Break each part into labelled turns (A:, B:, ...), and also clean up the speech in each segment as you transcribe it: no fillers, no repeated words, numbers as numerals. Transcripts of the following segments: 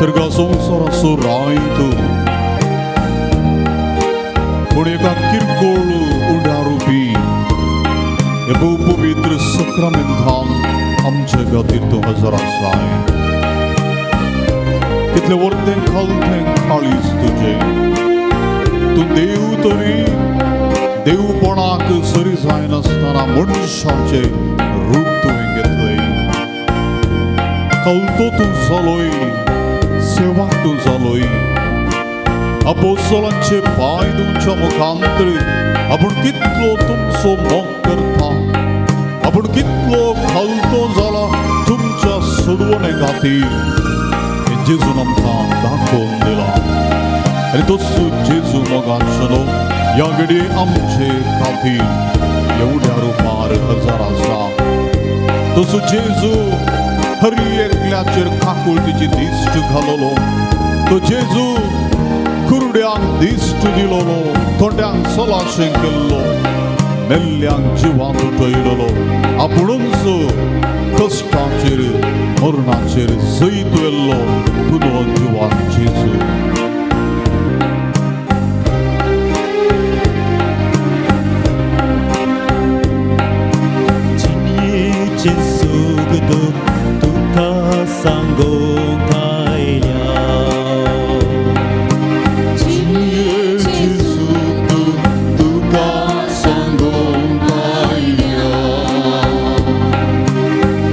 A: सर्गा संवसाराचो राय तूं, पूण एका किरकोळ उड्या रुपी हे भोव पवित्र सक्रामेंतान आमचे खातीर तूं हजर आसाय. कितलें वर्तें खालतें काळीज तुजें, तूं देव तरी देवपणाक सरी जायनासतना मनशाचें रूप तुवें घेतलें. कलतो तूं जालोय, सेवाक तूं जालोय. अपोस्तलांचे पांय तुमच्या मुखांतर आपूण कितलो तुमचो मोग करता, आपूण कितलो खालतो जाला तुमच्या सोडवणे खातीर हें जेजून आमकां दाखोवन दिलां. आनी तोच जेजू मोगाचो न्हू ह्या घडये आमचे खातीर एवढ्या रुपार हजर आसा. तसो जेजू हर एकल्याचेर काकुळटीची दिश्ट घाललो, तो जेजू कुरड्यांक दिश्ट दिलोलो, थोड्यांक सलाशें केल्लो, मेल्ल्यांक जिवान उठयलोलो, आपुणूच कश्टाचेर मरणाचेर जैत व्हेल्लो पुनर्जिवान जेजू.
B: 今夜结束的तुका सांगूंक आयल्या.
A: जेजू तुका सांगूंक आयल्या.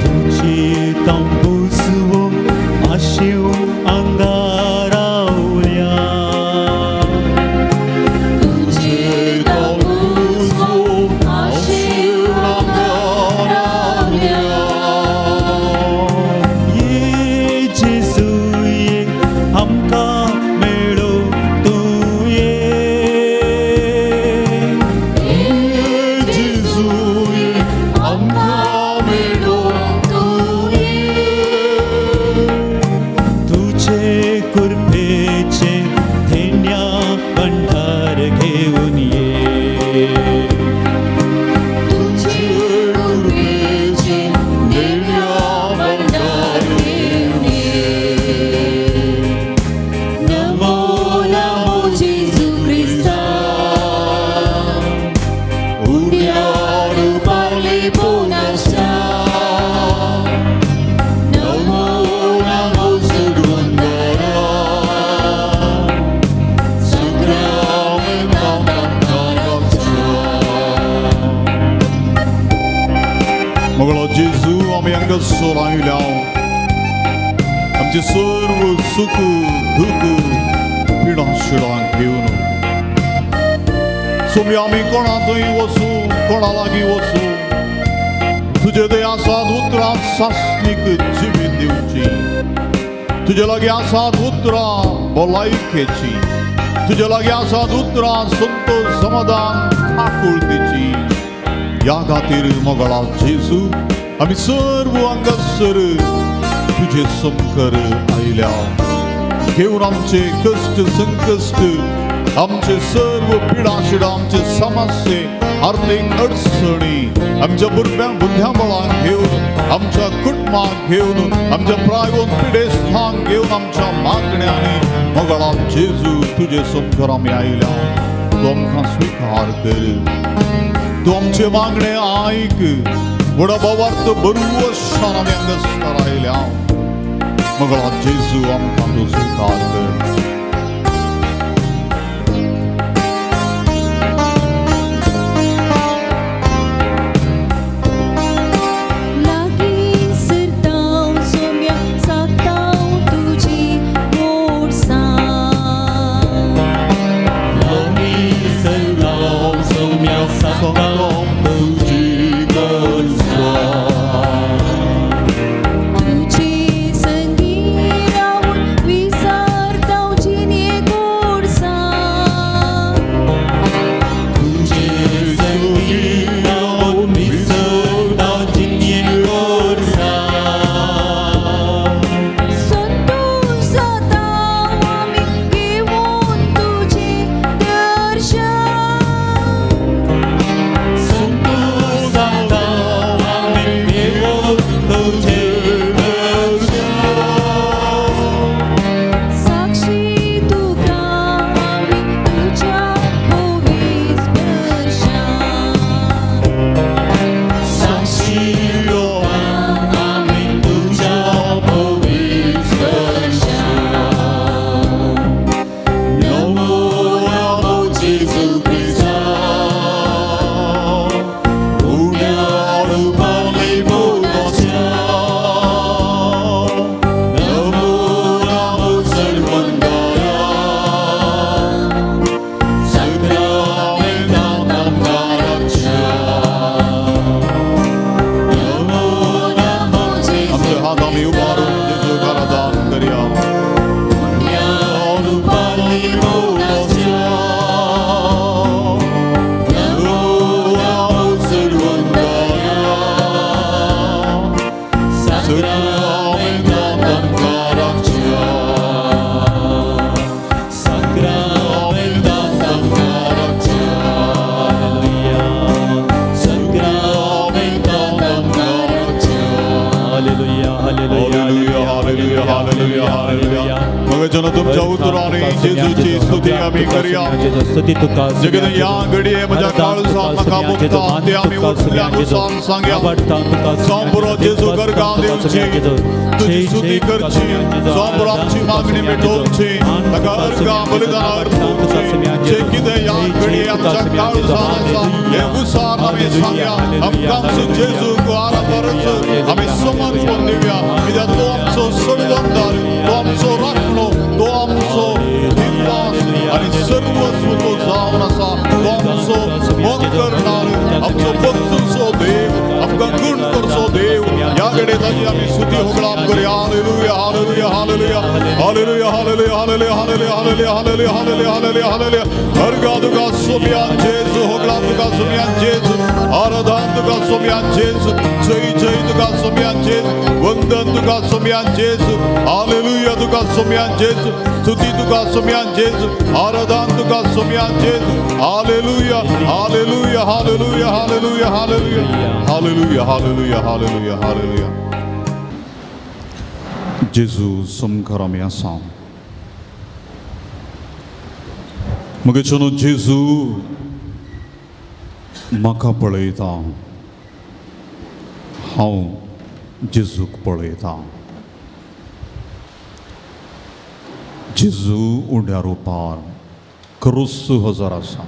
B: तुजी तंबूसवूं आशिव आंगारावल्या.
A: तुजे तंबूसवूं आशिव आंगारावल्या.
B: ये जेजू ये आमकां मेळो तूं ये.
A: जेजू ये आमकां मेळो तूं ये.
B: तुजे कृपेचे धेन्या भंडार घेवन ये.
A: तुजे कृपेचे देण्या भंडार घेवन ये.
C: नमो नमो जेजू क्रिस्ता, उड्या रुपार लिपून आसा.
A: नमो नमो सुडवंदरा, सक्रामेंतांत आमच्या. मगळो जेजू आमी हांगासर आयल्या, आमचे सर्व सुख दुख पिडां शिडां घेवन. सोमी आमी कोणा थंय वचूं, कोणा लागीं वचूं, तुजे थंय आसात उतरां सासणीक जिवीत दिवची, तुजे लागीं आसात उतरां भलायकेची, तुजे लागीं आसात उतरां संतोष समाधान काकुळतीची. ह्या खातीर मोगळा जेजू आमी सर्व हांगासर तुजे समकर आयल्या, घेवन आमचे कश्ट संकश्ट, आमचे सर्व पिडाशिडां, आमचे समस्ये, आर्थीक अडचणी, आमच्या भुरग्यांक बुद्ध्या बळांक घेवन, आमच्या कुटुंबाक घेवन, आमच्या प्रायवून पिडेस्थांक घेवन, आमच्या मागण्यांनी मोगळा जेजू तुजे समकर आमी आयल्या. तूं आमकां स्विकार कर, तूं आमचे मागणे आयक. व्हडा भावार्थ बरवशान आमी हांगासर आयल्या. मोगळा जेजू आमकां तूं स्विकार कर.
C: लागीं सरतांव सोम्या सातांव तुजी गोडसाण.
B: लागीं सरतांव सोम्या सातांव तुजी गोडसाण.
C: तुजे संगीं रावून विसरतांव.
A: हात आमी उबारून जेजूक आराधन करया. तुमच्या उतरांनी जेजूची स्तुती आमी करया. जे कितें ह्या घडये म्हज्या काळजान म्हाका भोगता ते आमी उठल्यानुसार सांगया. जावं जेजू गर्गां दिवची, तुजी स्तुती करची, जावं आमची मागणी मिटोवची, ताका अर्गां बलिदानां अर्पुची. जे कितें ह्या घडये आमच्या काळजान आसा हें उसार आमी सांगया. आमकां जेजूक आराधनच आमी समर्पण दिवया, कित्याक तो आमचो सोडवणदार, तो आमचो राखणो, तो आमचो दिवपास आनी सर्वस्व तो जावन आसा. तो आमचो मोग करणार, आमचो बक्षूचो देव, आमकां गुण करचो देव. ह्या घडये ताची आमी स्तुती होगडाप करया. Hallelujah, hallelujah, hallelujah, hallelujah, hallelujah, hallelujah, hallelujah, hallelujah, hallelujah, hallelujah, hallelujah, hallelujah. अर्गां तुका सोम्या जेजू, होगडाप तुका सोम्या जेजू, आराधन तुका सोम्या जेजू, जय जय तुका सोम्या जेजू, वंदन तुका सोम्या जेजू, हालेलुया तुका सोम्या जेजू, स्तुती तुका सोम्या जेजू, आराधन तुका सोम्या जेजू. Hallelujah, hallelujah, hallelujah, hallelujah, hallelujah, hallelujah, hallelujah, hallelujah, hallelujah. जेजू समकार आमी आसा. मगेच्यान जेजू म्हाका पळयता, हांव जेजूक पळयता. जेजू उंड्या रुपार क्रूस हजर आसा.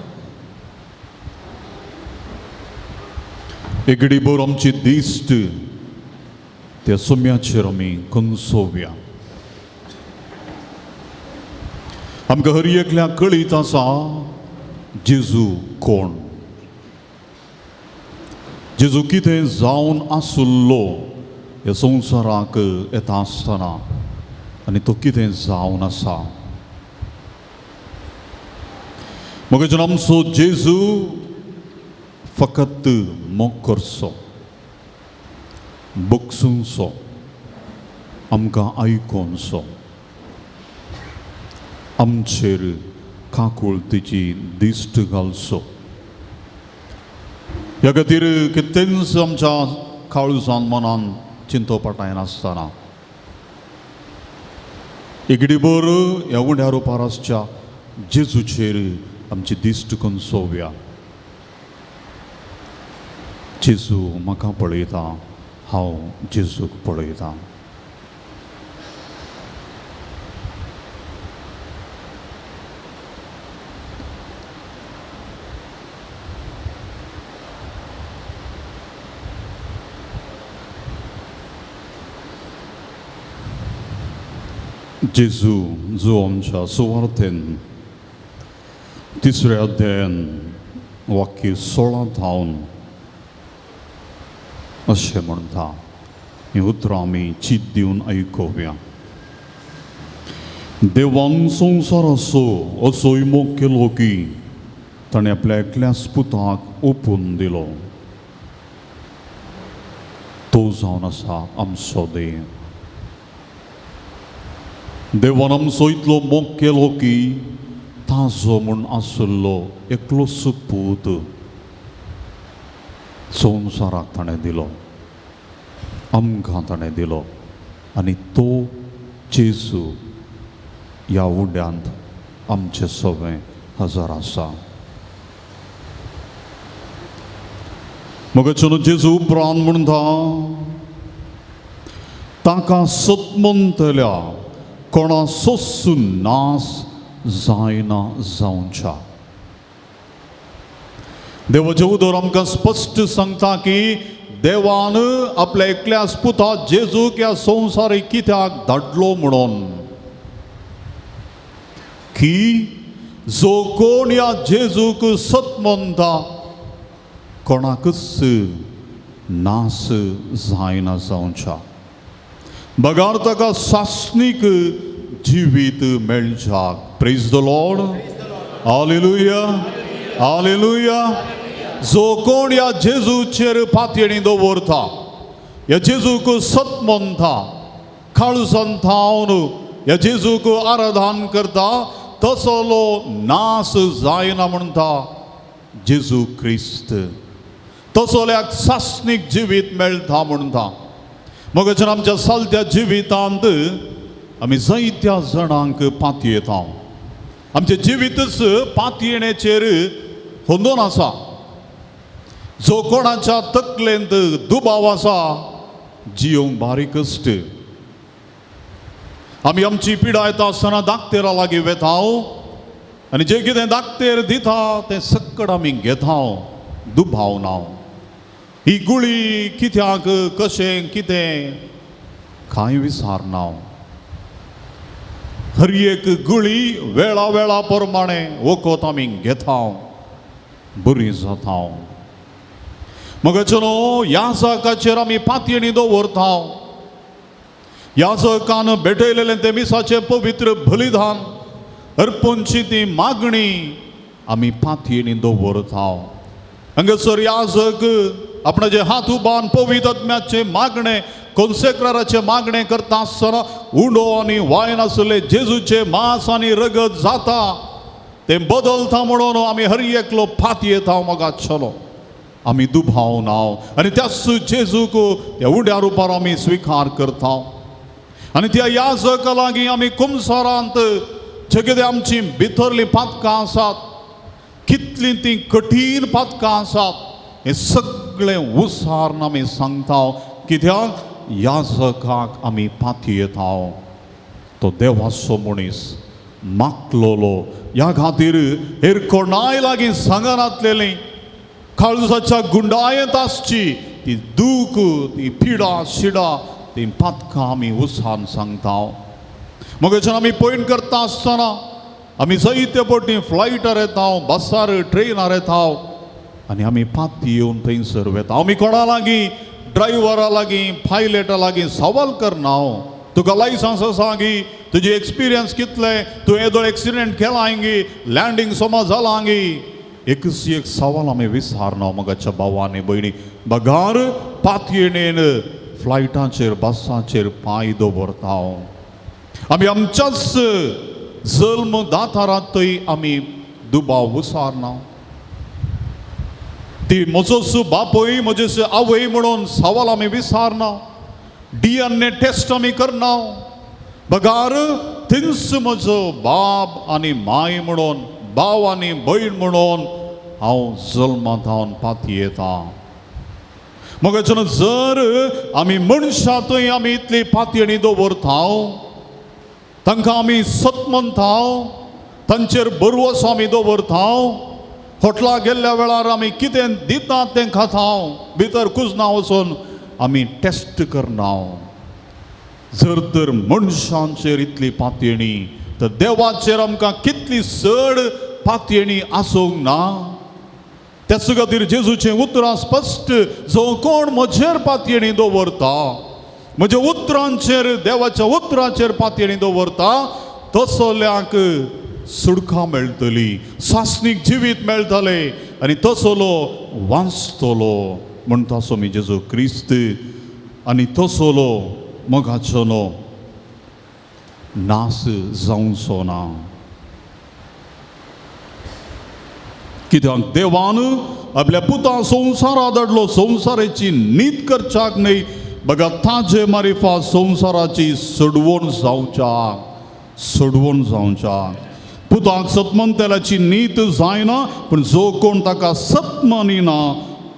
A: एकडीभर आमची दिश्ट त्या सोम्याचेर आमी कंसोवया. आमकां हर एकल्याक कळीत आसा जेजू कोण, जेजू कितें जावन आसुल्लो ह्या संवसाराक येता आसतना आनी तो कितें जावन आसा. मगेच्यान आमचो जेजू फकत मोग करचो, बक्षुंचो, आमकां आयकोनचो, आमचेर काकुळतीची दिश्ट घालचो. ह्या खातीर कितेंच आमच्या काळजान मनान चिंतोपाटां येनासतना एकडीभर ह्या उंड्या रुपार आसच्या जेजूचेर आमची दिश्ट कंसोवया. जेजू म्हाका पळयता, हांव जेजूक पळयता. जेजू जो आमच्या सुवार्थेन तिसऱ्या अध्यायान वाक्य 16 थावन अशें म्हणटा. हीं उतरां आमी चीत दिवन आयकुया. देवान संवसाराचो असोय मोग केलो की ताणें आपल्या एकल्याच पुताक ओपून दिलो. तो जावन आसा आमचो देव. देवान आमचो इतलो मोग केलो की ताजो म्हूण आशिल्लो एकलोच पूत संवसाराक ताणें दिलो, आमकां ताणें दिलो आनी तो जेजू ह्या उड्यांत आमचे सगळें हजर आसा. मगेच्यान जेजू उपरांत म्हणटा, ताका सतमंतल्या कोणा सोसून नास जायना जावच्या. देवाचें उदर आमकां स्पश्ट सांगता की देवान आपल्या एकल्याच पुता जेजूक ह्या संवसारीक कित्याक धाडलो म्हणून, की जो कोण ह्या जेजूक सत म्हणटा कोणाकच नास जायना जावच्या. बगार ताका सासणीक जिवीत मेळच्याक. Praise the Lord. Hallelujah, hallelujah. जो कोण ह्या जेजूचेर पातयेणी दवरता, ह्या जेजूक सत म्हणटा, काळजान थावन ह्या जेजूक आराधन करता, तसलो नास जायना म्हणटा जेजू क्रिस्त. तसल्याक सासणीक जिवीत मेळटा म्हणटा. मगच्यान आमच्या चलत्या जिवितांत आमी जायत्या जाणांक पातयेता. आमचें जिवीतच पातयेणेचेर होंदोन आसा. जो कोणाच्या तकलेंत दुबाव आसा, जियोंक बारीक कश्ट. आमी आमची पिडा येता आसतना दाक्तेरा लागीं वेता आनी जें कितें दाक्तेर दिता तें सक्कड आमी घेता, दुबाव ना. ही गुळी कित्याक, कशें, कितें कांय विचारना. हर एक गुळी वेळा वेळा प्रमाणे वखद आमी घेता, बरी जाता. मगचनो ह्या जाकाचेर आमी पातयेणी दवरता. ह्या जकान भेटयलेलें तें मिसाचें पवित्र बलिदान अर्पणची ती मागणी आमी पातयेणी दवरता. हांगासर याजक आपणाचे हात उबान पवित्र आत्म्याचें मागणें, कोन्सेक्राराचें मागणें करता आसतना उंडो आनी वायन आसले जेजूचें मांस आनी रगत जाता तें बदलता म्हणून आमी हर एकलो पातयेता. मगाचलो आमी दुबाव ना आनी त्याच जेजूक त्या उंड्या रुपार आमी स्विकार करता. आनी त्या याजका लागीं आमी कुमसारांत जे कितें आमची भितरलीं पातकां आसात, कितलीं तीं कठीण पातकां आसात, हें सगळें उसारून आमी सांगता. कित्याक याजकाक आमी पातयेता. तो देवाचो मनीस मागलोलो. ह्या खातीर हेर कोणाय लागीं सांगनातलेलीं काळजाच्या गुंडायेंत आसची ती दूख, ती पिडा शिडा, ती पातकां आमी उसान सांगता. मगच्यान आमी पयण करता आसतना आमी जायते पटी फ्लायटार येता, बसार, ट्रेनार येता आनी आमी पाती येवन थंयसर वेता. आमी कोणा लागीं, ड्रायव्हरा लागीं, पायलटा लागीं सवाल करना, तुका लायसन्स आसा गी, तुजी एक्सपिरियन्स कितले, तूं येदो एक्सिडेंट केला गी, लँडींग सोमा जाला गी, एकच एक सवाल आमी विचारना. मगाच्या भावांनी भयणी बगार पातयेणेन फ्लायटाचेर, बसाचेर पांय दवरता. आमी आमच्याच जल्म दातारांतय आमी दुबाव विचारना. ती म्हजोच बापूय, म्हजेच आवय म्हणून सवाल आमी विचारना. DNA test आमी करना. बगार थंयच म्हजो बाब आनी माय म्हणून, भाव आनी भयण म्हणून हांव जल्मांत हांव पातयेता. मगच्यान जर आमी मनशांतय आमी इतली पातयेणी दवरता, तांकां आमी सत म्हणटा, तांचेर बरवसो आमी दवरता, होटला गेल्ल्या वेळार आमी कितें दितात तें खाता, भितर कुजना वचून आमी टेस्ट करना. जर तर मनशांचेर इतली पातयेणी, तर देवाचेर आमकां कितली चड पातयेणी आसूंक ना. त्याच खातीर जेजूचें उतरां स्पश्ट, जो कोण म्हजेर पातयेणी दवरता, म्हज्या उतरांचेर, देवाच्या उतरांचेर पातयेणी दवरता, तसल्याक सुडकां मेळटली, सासणीक जिवीत मेळटलें आनी तसलो वांचतलो म्हणटा स्वामी जेजू क्रिस्त. आनी तसलो मोगाचो नास जावचो ना. कित्याक देवान आपल्या पुता संवसारा धाडलो, संवसाराची नीत करच्याक न्हय, बघा ताजे मारिफा संवसाराची सोडवण जावच्याक, सोडवण जावच्याक. पुताक सतमनतेल्याची नीत जायना, पूण जो कोण ताका सत मानिना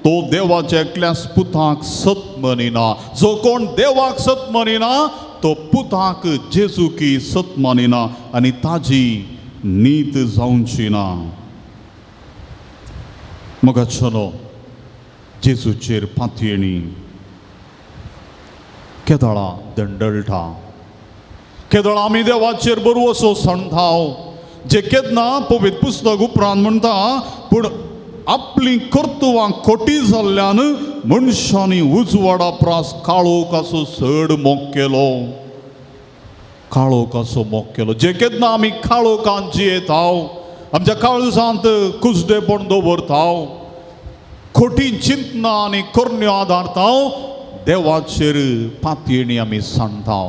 A: तो देवाच्या एकल्याच पुताक सत मानिना. जो कोण देवाक सत मानिना तो पुताक जेजुकी सत मानिना आनी ताजी नीत जावची ना. मोगाचो जेजूचेर पातयेणी केदळा दंडळटा, केदळा आमी देवाचेर बरवसो सांगता, जे केन्ना पवित्र पुस्तक उपरांत म्हणटा, पूण आपली कर्तुवां खोटी जाल्ल्यान मनशांनी उजवाडा प्रास काळोख असो चड मोग केलो, काळोख असो मोग केलो. जे केन्ना आमी काळोखान जियेता, आमच्या काळजांत कुसडेपण दवरता, खोटी चिंतना आनी करण्यो आदारता, देवाचेर पातयेणी आमी सांडता,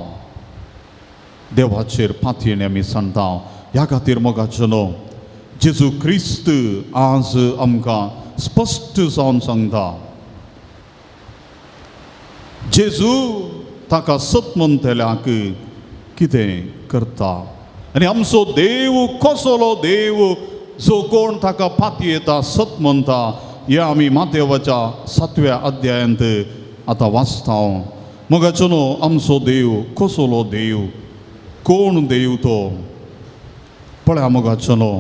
A: देवाचेर पातयेणी आमी सांडता. ह्या खातीर मोगाचो न्हू जेजू क्रिस्त आज आमकां स्पश्ट जावन सांगता, जेजू ताका सत म्हणटल्याक कितें करता आनी आमचो देव कसलो देव जो कोण ताका पातयेता सत म्हणटा. हें आमी मातेवाच्या 7व्या अध्यायांत आतां वाचता. मोगाचो न्हू आमचो देव कसलो देव, कोण देव तो पळया. मोगाचो न्हू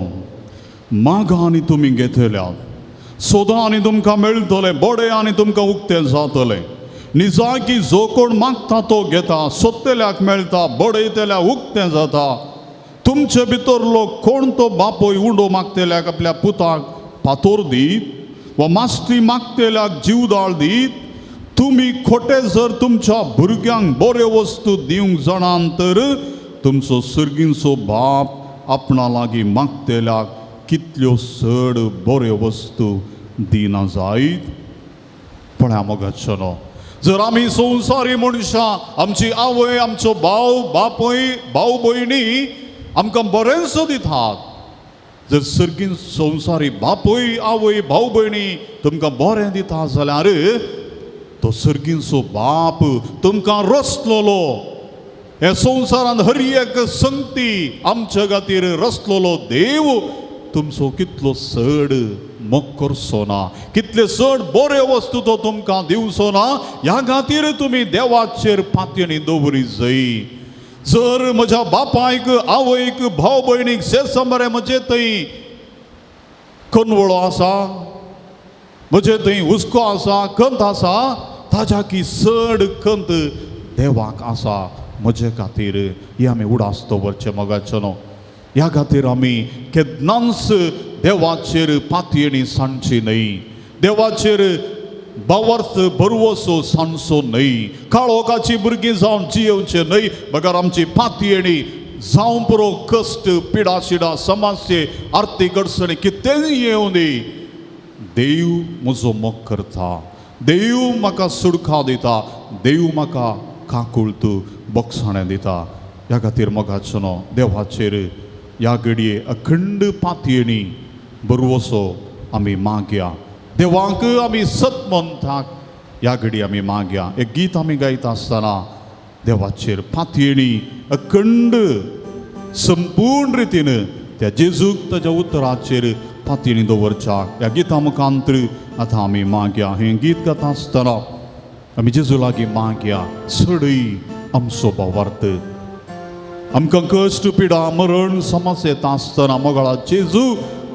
A: मागा आनी तुमी घेतल्यात, सोदा आनी तुमकां मेळटलें, बडे आनी तुमकां उक्तें जातलें. निजाकी जो कोण मागता तो घेता, सोदतल्याक मेळटा, बडयतल्याक उक्तें जाता. तुमचे भितरलो कोण तो बापूय उंडो मागतल्याक आपल्या पुताक फातोर दीत वा मास्ती मागतल्याक जीवदाळ दीत? तुमी खोटे जर तुमच्या भुरग्यांक बऱ्यो वस्तू दिवंक जाणात तर तुमचो सर्गींचो बाप आपणा लागीं मागतल्याक कितल्यो चड बऱ्यो वस्तू दिना जायत. पळया मोगाचो न्हू, जर आमी संवसारी मनशां, आमची आवय, आमचो भाव, बापूय, भाव भयणी आमकां बरेंच दितात, जर सर्गीन संवसारी बापूय, आवय, भाव भयणी तुमकां बरें दिता जाल्यार तो सर्गींचो बाप तुमकां रचलोलो, हे संवसारांत हर एक संगती आमच्या खातीर रचलोलो देव तुमचो कितलो चड मोग करचो ना, कितले चड बऱ्यो वस्तू तो तुमकां दिवचो ना. ह्या खातीर तुमी देवाचेर पातयेणी दवरी जाय. जर म्हज्या बापायक, आवयक, भाव भयणीक शेजारे म्हजे थंय कनवळो आसा, म्हजे थंय हुस्को आसा, कंत आसा, ताज्या की चड कंत देवाक आसा म्हजे खातीर. हें आमी उडास दवरचें मोगाचो न्हू. ह्या खातीर आमी केन्नाच देवाचेर पातयेणी सांडची न्हय, देवाचेर भावार्थ भरवसो सांडचो न्हय, काळोखाची भुरगीं जावन जियेवचें न्हय, बगर आमची पातयेणी जावं पुरो कश्ट, पिडा शिडा, समस्ये, आर्थीक अडचणी कितेंय येवं दी, देव म्हजो मोग करता, देव म्हाका सुडखा दिता, देव म्हाका काकुळत बोगसाणें दिता. ह्या खातीर मोगाचो न्हू देवाचेर ह्या घडये अखंड पातयेणी भरवसो आमी मागया, देवाक आमी सत म्हणटाक ह्या घडी आमी मागया. एक गीत आमी गायता आसतना देवाचेर पातयेणी अखंड संपूर्ण रितीन त्या जेजूक ताच्या उतराचेर पातयेणी दवरच्या ह्या गिता मुखांतर आतां आमी मागया. हें गीत गाता आसतना आमी जेजू लागीं मागया, चडय आमचो भावार्थ आमकां कश्ट, पिडा, मरण, समस्या येता आसतना मोगाळा जेजू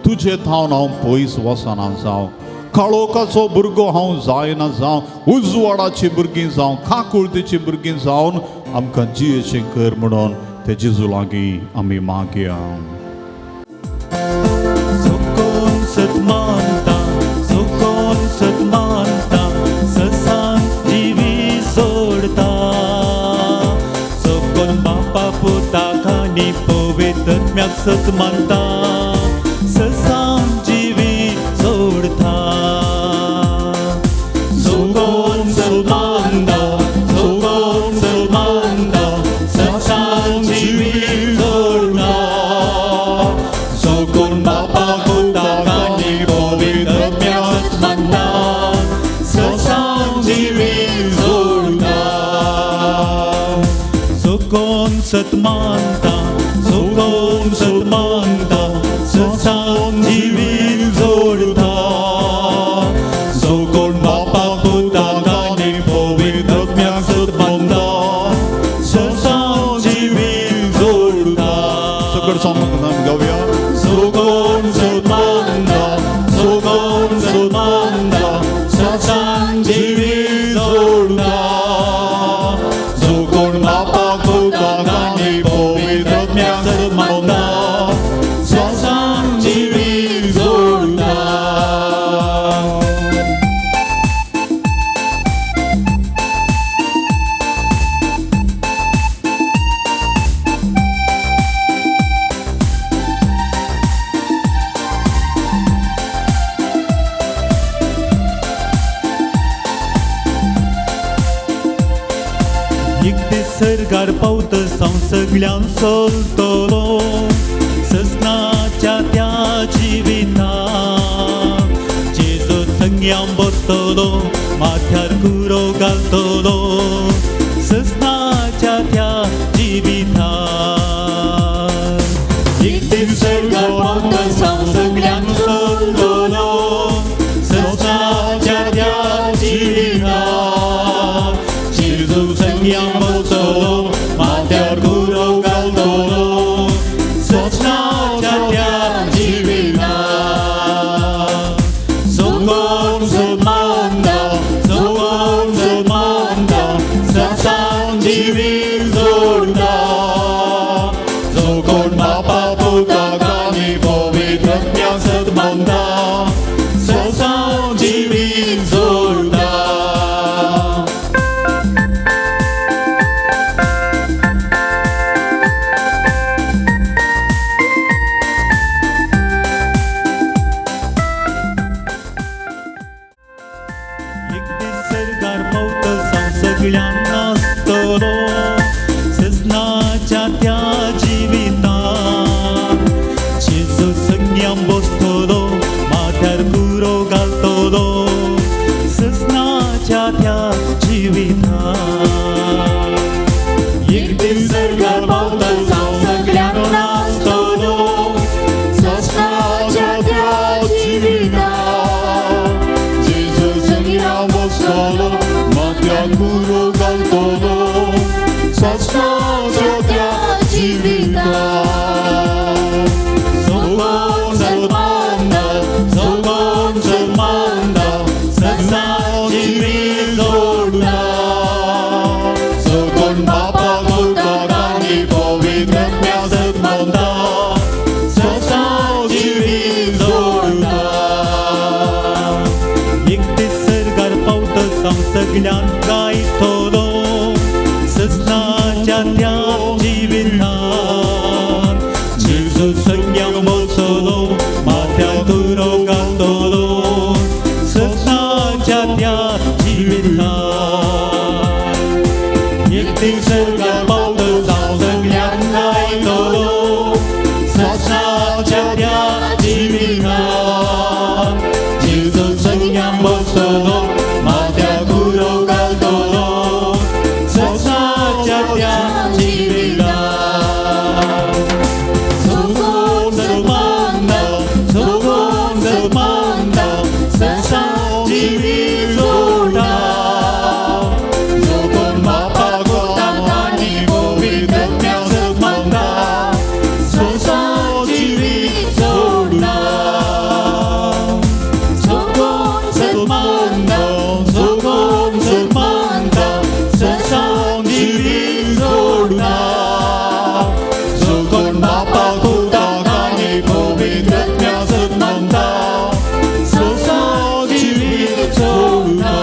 A: तुजे थावन हांव पयस वचना जावं, काळोखाचो भुरगो हांव जायना जावं, उजवाडाची भुरगीं जावं, काकुळतीची भुरगीं जावन आमकां जियेचें कर म्हणून ते जेजू लागीं आमी मागया.
B: सुकोन सत मानता, सुकोन सत मानता, ससान जिवी सोडता, सुकोन बापा पुता खानी पवित्र सत मानता, ससान जिवी सोडता. सुकोन सत मानता, सुकोन सत मानता, ससान जिवी सोडता, सुकोन बापा पुता खानी पवित्र सत मानता, ससान जिवी सोडता. सुकोन सत मानता, सुकोन सत मानता, ससान जिवी जोडता, सुकोन बापा पुता आनी पवित्र सत मानता, ससान जिवी जोडता.
A: सकड सामूक गावया.
B: सुकोन सत मानता, सुकोन सत मानता, ससान जिवी जोडता, सुकोन बापा पुता आनी पवित्र सत मानता, ससान जिवी जोडता. एक दीस सर्गार पावतच हांव सगळ्यांक सोलतलो ससनाच्या त्या जिवितांत. जेजू संग्यां बसतलो माथ्यार कुरो घालतलो ससनाच्या त्या जिवितांत. एक दीस सर्गार पावतच हांव सगळ्यांक सोलतलो ससनाच्या त्या जिवितांत. जेजू संग्यां बसतलो माथ्यार कुरो घालतलो ससनाच्या त्या जिवितांत. सोगोन सन्मानता सोगोन सन्मानता ससान जिवीत जोडता. जो कोण बापा पुताक आनी पवित्र आत्म्याक सत मानता ससान जिवीत जोडता. एक दीस सर्गार पावतच हांव सगळ्यांक नाचतलो सजनाच्या त्या जिवितांत. जेजू संग्यां बसतलो माथ्यार कुरो घालतलो सजनाच्या त्या जिवितांत. एक दीस सर्गार पावतच हांव सगळ्यांक नाचतलो
A: ससनाच्या त्या जिवितांत. जेजू संग्यां बसतलो माथ्यार कुरो घालतलो ससनाच्या त्या जिवितांत.
B: सोगोन सन्मानता सोगोन सन्मानता ससान जिवीत जोडता.
A: जो कोण बापा पुताक आनी पवित्र आत्म्याक सत मानता
B: ससान जिवीत जोडता. एक दीस सर्गार पावतच हांव सगळ्यांक गायतलो ससनाच्या त्या जिवितांत. जेजू संग्यां बसतलो माथ्यार कुरो घालतलो ससनाच्या त्या जिवितांत. एक दीस सर्गार पावतच हांव सगळ्यांक गायतलो ससनाच्या त्या जिवितांत. जेजू संग्यां बसतलो माथ्यार कुरो घालतलो ससनाच्या त्या जिवितांत. सोगोन सन्मानता सोगोन सन्मानता ससान जिवीत जोडता.
A: जो कोण बापा पुताक आनी पवित्र आत्म्याक सत मानता
B: ससान जिवीत जोडता. सोगोन सन्मानता सोगोन सन्मानता ससान जिवीत जोडता.
A: जो कोण बापा पुताक आनी पवित्र आत्म्याक सत मानता
B: ससान जिवीत जोडता.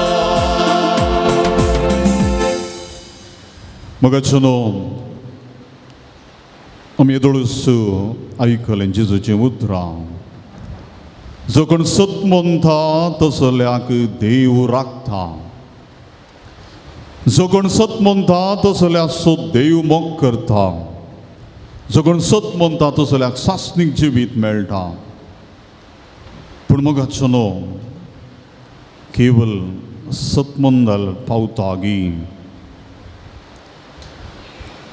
A: मगाचनो आमी येदोळूच आयकलें जेजूचीं उतरां. जो कोण सत म्हणटा तसल्याक देव राखता. जो कोण सत म्हणटा तसल्याक सो देव मोग करता. जो कोण सत म्हणटा तसल्याक सासणीक जिवीत मेळटा. पूण मगाचनो केवल सत म्हणल्यार पावता गी?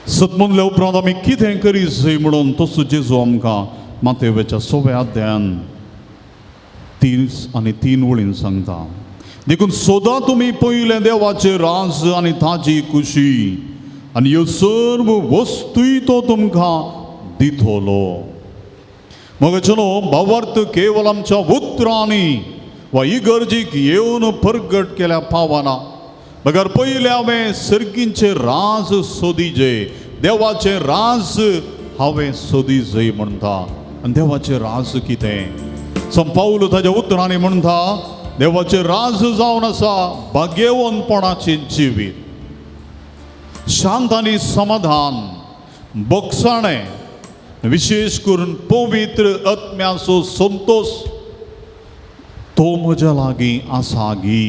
A: सत म्हणल्या उपरांत आमी कितें करीत जाय म्हणून तसो जेजू आमकां मातेवेच्या सव्या अध्यायान 3 आनी 3 वळीन सांगता. देखून सदां तुमी पयलें देवाचें राज आनी ताजी खुशी आनी ह्यो सर्व वस्तूय तो तुमकां दितलो. मगचनो भावार्थ केवल आमच्या उतरांनी वा इगर्जीक येवन परगट केल्या पावना, बगर पयलें हांवें सर्गींचें राज सोदीजे, देवाचें राज हांवें सोदीजे म्हणटा. आनी देवाचें राज कितें? संपावलो ताज्या उतरांनी म्हणटा देवाचें राज जावन आसा भाग्यवंतपणाचें जिवीत, शांत आनी समाधान, बोगसाणें, विशेश करून पवित्र आत्म्याचो संतोश तो म्हज्या लागीं आसा गी.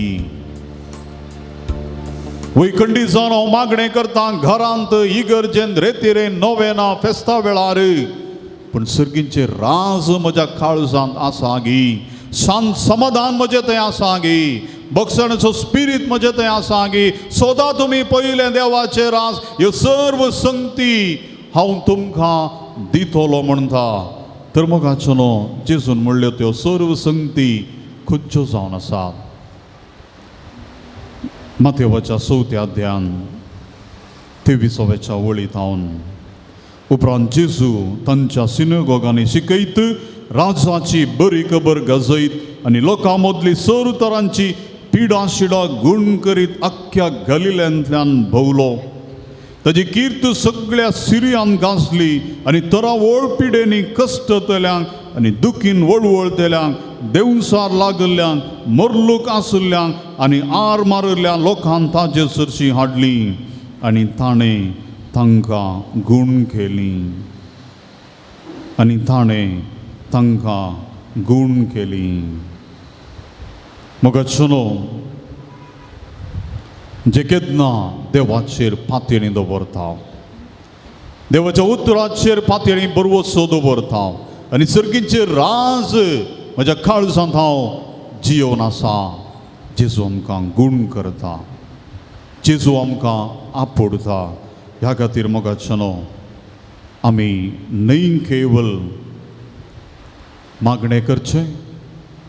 A: वैखंडी जावन हांव मागणें करता घरांत इगर्जेन रेतिरेन नोवेना फेस्ता वेळार, पूण सर्गींचे राज म्हज्या काळजांत आसा गी, शांत समाधान म्हजें थंय आसा गी, बक्षणाचो स्पिरीत म्हजें थंय आसा गी. सदां तुमी पयलें देवाचें राज ह्यो सर्व संगती हांव तुमकां दितलो म्हणटा. तर मोगाचो न्हू जेजून म्हणल्यो त्यो सर्व संगती खंयच्यो जावन आसात. मातेवाच्या चवथ्या अध्यान 23व्या वळींत हांव उपरांत जेजू तांच्या सिनेगोगांनी शिकयत राजाची बरी खबर गजयत आनी लोकां मदली सर्व तरांची पिडा शिडा गूण करीत आख्ख्या गलिल्यांतल्यान भोंवलो. ताजी कीर्त सगळ्या सिरियान गाजली आनी तरावळ पिडेनी कश्टतल्यांक आनी दुखीन वळवळतल्यांक देवसार लागल्ल्यांक मरलूक आशिल्ल्यांक आनी आर मारिल्ल्या लोकांक ताजे सरशी हाडली आनी ताणें तांकां गूण केली आनी ताणें तांकां गूण केली. मोगाचो जे केन्ना देवाचेर पातयेणी दवरता, देवाच्या उतराचेर पातयेणी बरवसो दवरता आनी सर्गीचे राज म्हज्या काळजांत हांव जियोवन आसा. जेजू आमकां गूण करता, जेजू आमकां आपोडता. ह्या खातीर मोगाचो आमी न्हय केवल मागणें करचें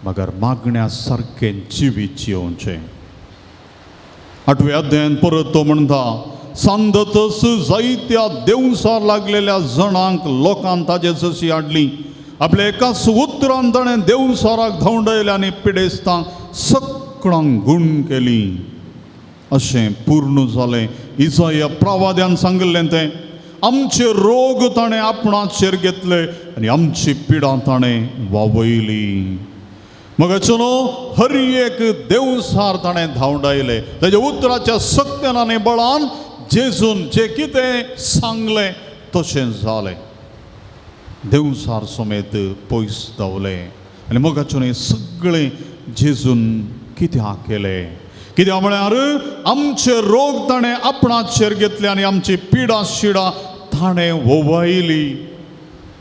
A: मगर मागण्या सारकें जिवीत जियोवचें. 8व्या अध्यायान परत तो म्हणटा, सांदतस जायत्या देवसार लागलेल्या जणांक लोकांक ताजे जशी हाडली, आपल्या एकाच उतरान ताणें देवसाराक धांवडायले आनी पिडेस्तांक सगळ्यांक गूण केली. अशें पूर्ण जालें इजाया प्रवाद्यान सांगिल्लें तें. आमचे रोग ताणें आपणाचेर घेतले आनी आमची पिडा ताणें वावयली. मगाचो न्हू हर एक देवसार ताणें धांवडायले. ताज्या उतराच्या सक्त्यान आनी बळान जेजून जें कितें सांगलें तशें जालें. देवसार समेत पयस धांवले आनी मोगाचो न्हू सगळें जेजून कित्याक केलें? कित्याक म्हळ्यार आमचे रोग ताणें आपणाचेर घेतले आनी आमची पिडा शिडा ताणें वोवायली.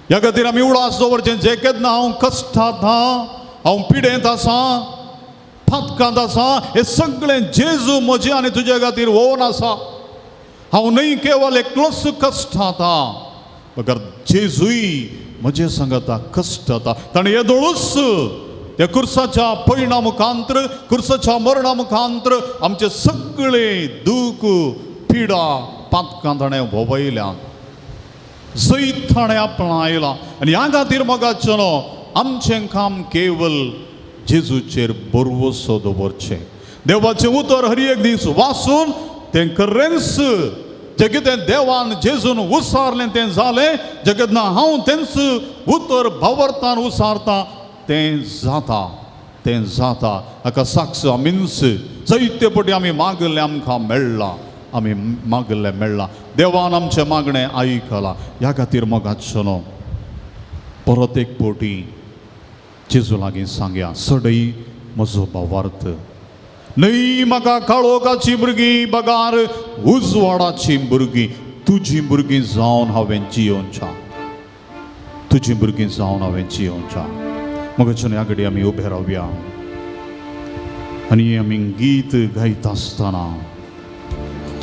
A: ह्या खातीर आमी उडास दवरचें, जे केन्ना हांव कश्टांत आहा, हांव पिडेंत आसा, फातकांत आसा, हें सगळें जेजू म्हजें आनी तुजे खातीर वोवन आसा. हांव न्हय केवल एकलोच कश्टांत आहा, बगर जेजूय म्हजे सांगता कश्ट आसा. ताणें येदोळूच त्या कुर्साच्या पयणा मुखांत्र, कुर्साच्या मरणा मुखांत्र आमचे सगळे दूख पिडा पातकां ताणें भोवयल्या, जैत ताणें आपणायलां. आनी ह्या खातीर मोगाचो न्हू आमचें काम केवल जेजूचेर बरवसो दवरचें. देवाचें उतर हर एक दीस वाचून तें खरेंच जें कितें देवान जेजून उसारलें तें जालें. जें केन्ना हांव तेंच उतर भावार्थान उसारता तें जाता, तें जाता. हाका साक्ष आमीच जायते पटी आमी मागल्लें आमकां मेळ्ळां, आमी मागल्लें मेळ्ळां. देवान आमचें मागणें आयकलां. ह्या खातीर मोगाचो न्हू परत एक पटी जेजू लागीं सांगया, सडय म्हजो भावार्थ न्हय म्हाका काळोखाची भुरगीं बगार उजवाडाची भुरगीं, तुजी भुरगीं जावन हांवें जियोवच्या, तुजी भुरगीं जावन हांवें जियोवच्या. मोगाचो न्हू ह्या घडये आमी उबे रावया आनी आमी गीत गायता आसतना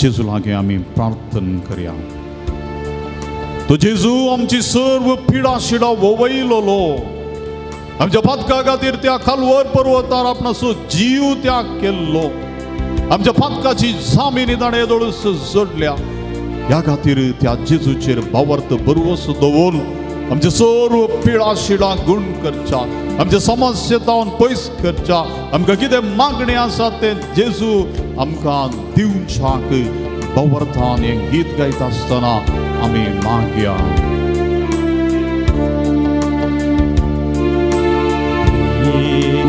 A: जेजू लागीं आमी प्रार्थना करया. तो जेजू आमची सर्व पिडा शिडा वोवयलोलो, आमच्या पातका खातीर त्या खालवर पर्वतार आपणाचो जीव त्याग केल्लो, आमच्या पातकाची जामिनी ताणें येदोळूच जोडल्या. ह्या खातीर त्या जेजूचेर भावार्थ बरवस दवरून आमचे सर्व पिडा शिडा गूण करच्या, आमचे समस्ये जावन पयस करच्या, आमकां कितें मागणें आसा तें जेजू आमकां दिवच्याक भावार्थान हें गीत गायता आसतना आमी मागया.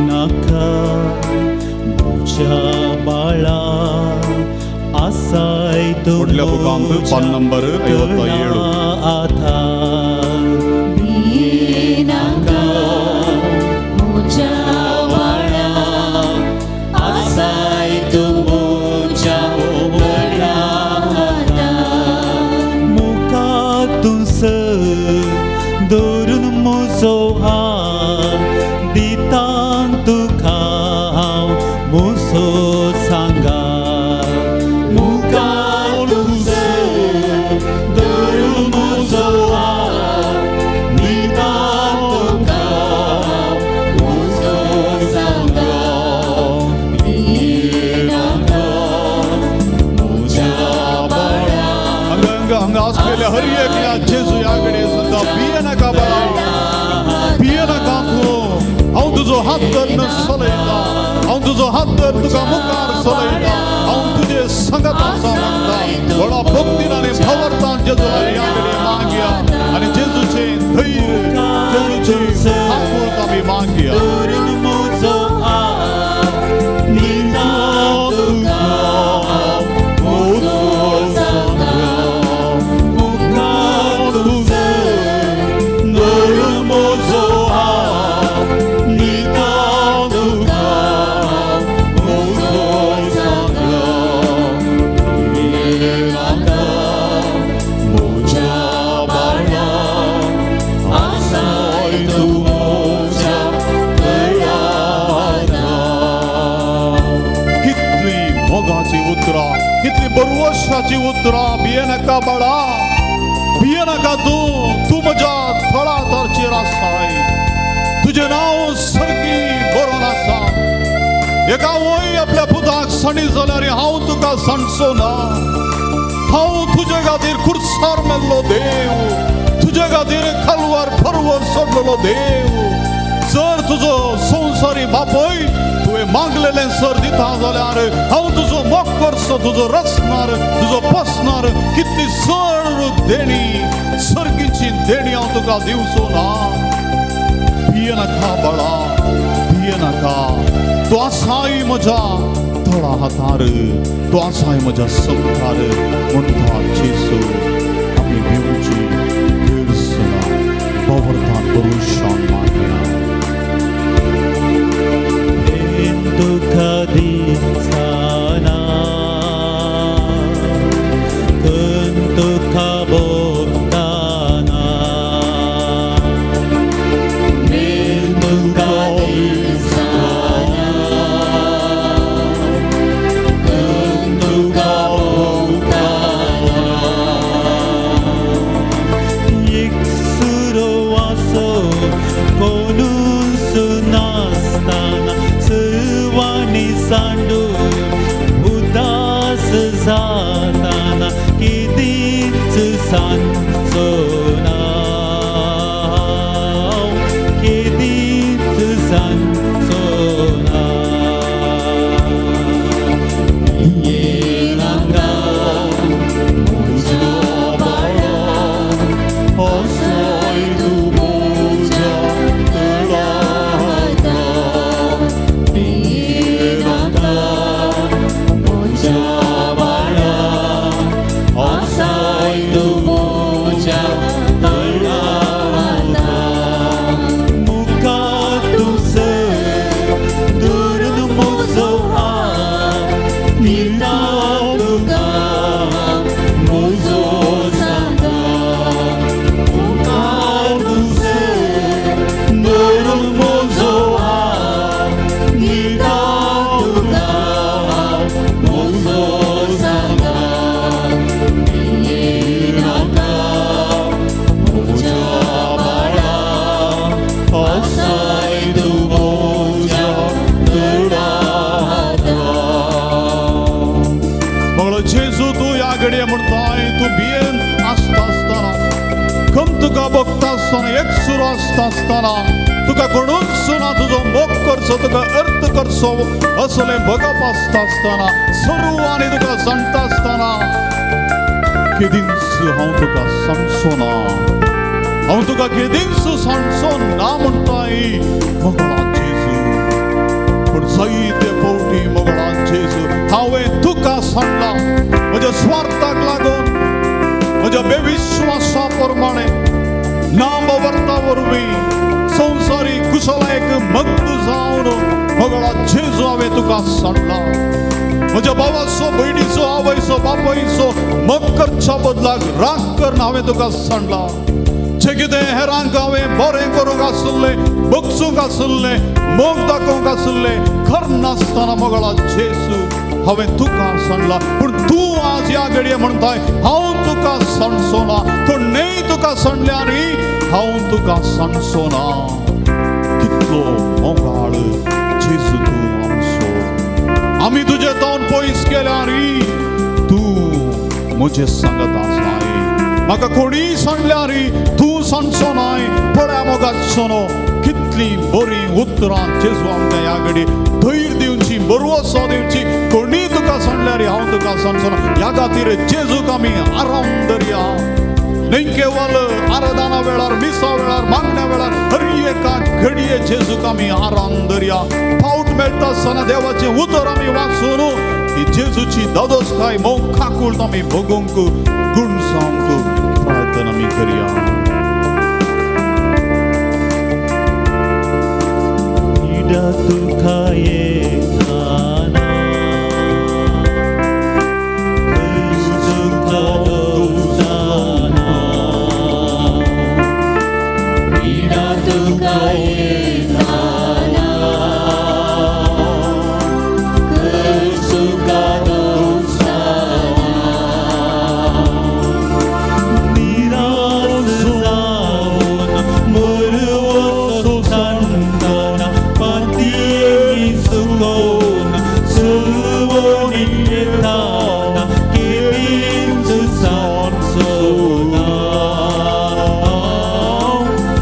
B: नाका म्हज्या बाळा आसाय तूं
A: फुडल्या बुकांत पान नंबर 57.
B: आधार
C: नाका म्हज्या बाळा आसाय तूं म्हज्या
B: मुजो हात दिता तुका हांव मुजो सांगात मुखार तुजो धरून मुजो हात दिता तुका हांव मुजो सांगात भियेनाका म्हज्या बाळा.
A: हांगा हांगा हांगा आसलेल्या हर एकल्या जेजू ह्या कडेन सांगता, भिये नाका बाळा, भिये नाका तूं. हांव तुजो हात धरून चलयता, हांव तुजो हात धरून तुका मुखार चलयता, हांव तुजे संगत आसा म्हणटा. व्हडा भक्तीन आनी भावार्थान जेजू ह्या कडेन मागया आनी जेजूचें धैर्य, जेजूची आकुळत आमी मागया.
B: धरून मुजो हात दिता तुका हांव मुजो सांगात मुखार तुजो धरून मुजो हात दिता तुका हांव मुजो सांगात भियेनाका म्हज्या बाळा, आसाय तूं म्हज्या तळहातार.
A: कितली मोगाची उतरां, कितली बरवशाची उतरां. भिये नाका बाळा, भिये नाका तूं, तूं म्हज्या तळहाताचेर आसाय. तुजें नांव सर्गी बरोवन आसा. एका वय आपल्या पुताक सणी जाल्यार हांव तुका सांडचो ना. हांव तुजे खातीर खुर्सार मेल्लो देव, तुजे खातीर खालवार पर्वत सोडलेलो देव. जर तुजो संवसारी बापय तुवें मागलेलें सर दिता जाल्यार हांव तुजो मोग करचो, तुजो रचणार, तुजो पोसणार कितली चड देणी, सर्गीची देणी हांव तुका दिवचो ना? भिये नाका बाळा, भिये नाका. तूं आसाय म्हज्या तळा हातार, तूं आसाय म्हज्या संवसार म्हणटा जेजू. आमी भिवची गरज ना. भावार्थान भरवशान मागया.
B: तुका दिसताना, खंय तुका भोगताना, तुका दिसताना, खंय तुका भोगताना, एकसुरो आसो कोणूच नासताना, सर्वांनी सांडून उदास जाताना, केदीच सांजचो ना, केदीच सांजचो ना. भियेनाका म्हज्या बाळा, आसाय तूं म्हज्या तळहातार. भियेनाका म्हज्या बाळा, आसाय तूं म्हज्या तळहातार. मुखार तुजो धरून मुजो हात दिता तुका मुजो सांगात मुखार तुजो धरून मुजो हात दिता तुका मुजो सांगात भियेनाका म्हज्या बाळा, आसाय तूं म्हज्या तळहातार.
A: मगळ जेजू, तूं ह्या घडये म्हणटाय, तूं भियेन आसता आसतना, खम तुका भोगता आसतना, एकसुरो आसता आसतना, तुका कोणूच ना तुजो मोग करचो, तुका अर्थ करचो असलें भोगप आसता आसतना, सर्वांनी तुका सांगता आसतना, केदींच हांव तुका सांगचो ना, हांव तुका केदींच सांगचो ना म्हणटाय मोगळा जेजू. पूण जायते फावटी मोगळा जेजू, हांवें तुका सांगलां म्हज्या स्वार्थाक लागून, म्हज्या बेविश्वासा प्रमाणे, नामवर्ता वरवीं संवसारी कुशलायक मग्न जावन मोगळा जेजू हांवें तुका सांगलां. म्हज्या भावाचो, भयणीचो, आवयचो, बापायचो मोग करच्या बदलाक राग करून हांवें तुका सांडला. जे कितें हेरांक हांवें बरें करूंक आसलें, बगसूंक आसलें, मोग दाखोवंक आसलें, करनासतना मोगळा जेजू हांवें तुका सांगला. पूण तूं आज ह्या घडये म्हणटाय हांव तुका सांगचो ना. कोणेय तुका सांगल्यार हांव तुका सांगचो ना. कितलो मोगाळ जेजू तूं आमचो. आमी तुजे तोंड पयस केल्यार तूं म्हजें सांगत आसाय. म्हाका कोणीय सांगल्यार तूं सांगचो नाय. पळया मोगाचो न्हू कितली बरी उतरां जेजू आमकां ह्या घडये धैर्य दिवची, बरवसो दिवची. कोणीय तुका सांगल्यार हांव तुका सांगचो ना. ह्या खातीर जेजूक आमी आराम धरया. न्हय केवल आराधना वेळार, मिसा वेळार, मागण्या वेळार, हर एका घडये जेजूक आमी आराम धरया. फावट मेळटा आसतना देवाचें उतर आमी वाचून ती जेजूची दादोसकाय मोग काकूळट आमी भोगूंक, गुण जावंक प्रयत्न आमी करया.
B: पीडा तुका येताना, कश्ट तुका दोस्ताना, पीडा तुका येताना, कश्ट तुका दोस्ताना, निराश जावन मरवसो सांगताना, पातयेनी सुकोवन सुवणी येताना, केदींच सांगचो ना,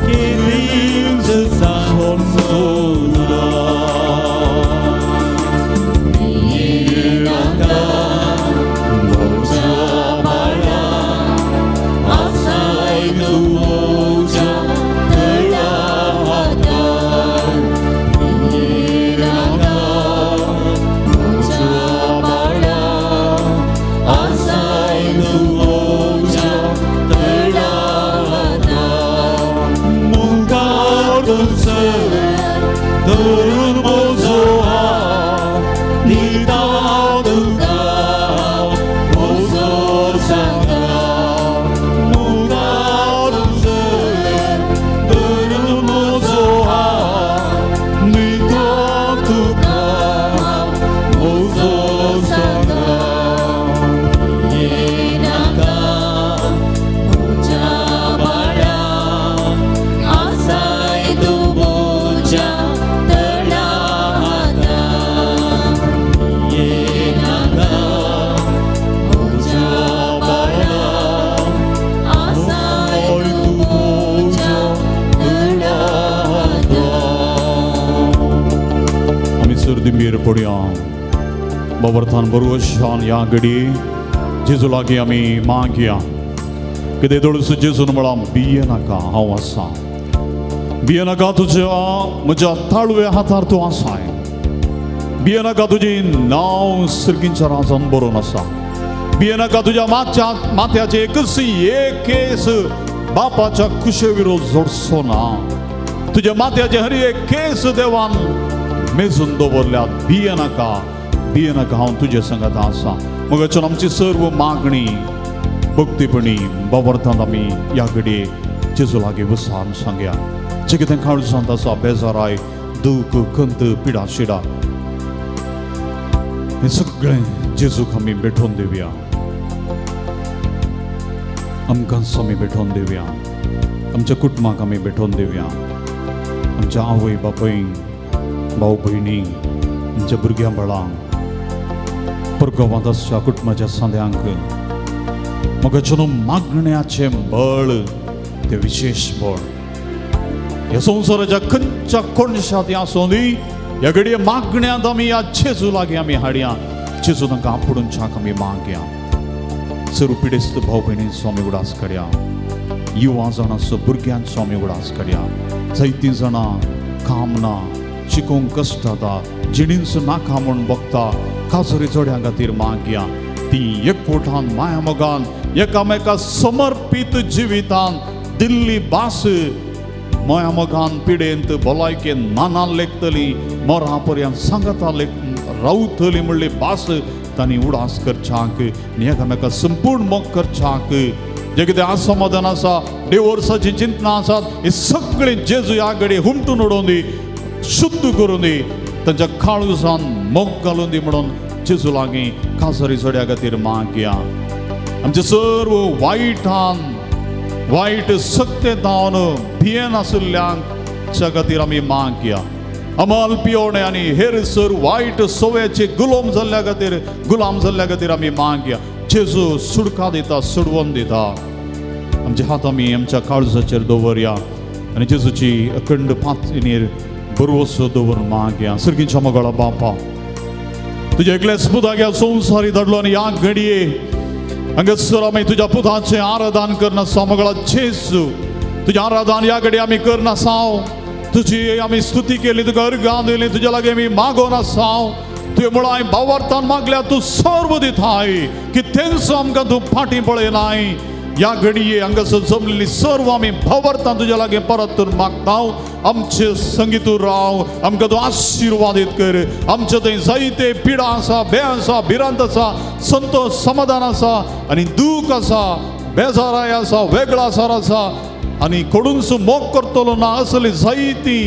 B: केदींच सांगचो ना. नाका म्हज्या बाळा, आसाय तूं म्हज्या तळा हातार. नाका म्हज्या बाळा, आसाय तूं म्हज्या तळा हातार. मुखार सर धरून म्हजो हात, दिता तुका म्हजो सांगात. मुखार सर धरून म्हजो हात, दिता तुका म्हजो सांगात. नाका म्हज्या बाळा, आसाय तूं म्हज्या तळा हातार. नाका म्हज्या बाळा, आसाय तूं म्हज्या तळा हातार.
A: आमी सर्दी पडया. बाबर्थान बरवशान ह्या घडी जेजू लागीं आमी मागया. कितें दोळूस जेजून म्हळां, भिये नाका, हांव आसा. भिये नाका, तुज्या म्हज्या ताळव्या हातार तूं आसाय. भिये नाका, तुजी नांव सर्गींच्या राजान बरोवन आसा. भिये नाका, तुज्या माथ्याचे एकच एक केस बापाच्या कुशे विरोध जोडचो ना. तुज्या माथ्याचे हर एक केस देवान मेजून दवरल्यात. भिये नाका, भिये नाका, हांव तुजे संगात आसा. मगाच्यान आमची सर्व मागणी भक्तीपणी बाबर्थांत आमी ह्या घडये जेजू लागीं वसान सांगया. जे कितें काळजांत आसा, बेजाराय, दूख, खंत, पिडा शिडा, हें सगळें जेजूक आमी भेटोवन दिवया. आमकांच आमी भेटोवन दिवया. आमच्या कुटुंबाक आमी भेटोवन दिवया. आमच्या आवय बापूय, भाव भयणी, आमच्या भुरग्यां बाळांक, परगांवांत आसच्या कुटुंबाच्या सांद्यांक म्हाका मागण्याचें बळ, तें विशेश बळ ह्या संवसाराच्या खंयच्या कोणशांत आसूं दी, ह्या घडये मागण्यांत आमी ह्या जेजू लागीं आमी हाडया. जेजू तांकां आपुडूनच्याक आमी मागया. सर्व पिडेस्त भाव भयणींचो आमी उडास करया. युवा जाणांचो, भुरग्यांचो आमी उडास करया. जायतीं जाणां काम ना, शिकोवंक कश्ट जाता, जिणींचो नाका म्हूण बगता, काजरी जोड्यां खातीर मागया. ती एकवटान, माया मोगान, एकामेका समर्पीत जिवितान दिल्ली भास माया मोगान पिडेंत भलायकेन नाना लेखतली, मोरा पर्यंत सांगता लेख रावतली म्हणली भास तांणी उडास करच्याक आनी एकामेका संपूर्ण मोग करच्याक जे कितें असमाधान आसा, डिवोर्साची चिंतना आसात, ही सगळीं जेजू ह्या घडये हुमटून उडोवन दी, शुद्ध करून दी, तांच्या काळजान मोग घालून दी म्हणून जेजू लागीं काजारी चड्या खातीर मागया. आमचे सर्व वायटान वायट सक्ते धांवन भियेन आशिल्ल्यांच्या खातीर आमी मागया. अमल पियोणे आनी हेर सर वायट सवयेचे गुलाम जाल्ल्या खातीर, गुलाम जाल्ल्या खातीर आमी मागया. जेजू सुडका दिता, सुडवून दिता. आमचे हात आमी आमच्या काळजाचेर दवरया आनी जेजूची अखंड पातळीर बरवसो दवरून मागया. सर्गीच्या मोगाळा बापा, तुज्या एकल्याच पुताक ह्या संवसारी धाडलो आनी ह्या घडये हांगासर आमी तुज्या पुताचें आराधन करनासा. मोगाळा जेजू, तुजें आराधन ह्या घडये आमी करनासा. तुजी आमी स्तुती केली, तुका अर्गां दिली, तुज्या लागीं आमी मागोन आसा. तुवें मुळां भावार्थान मागल्या, तूं सर्व दिताय की तेंचो आमकां तूं फाटीं पळयनाय. ह्या घडये हांगासर जमलेली सर्व आमी भावार्थान तुज्या लागीं परत मागता. आमचे संगीतू राव, आमकां तूं आशिर्वादीत कर. आमचे थंय जायते पिडा आसा, भंय आसा, भिरांत आसा, संतोष समाधान आसा आनी दूख आसा, बेजाराय आसा, वेगळासार आसा आनी कोडूनसो मोग करतलो ना असली जायती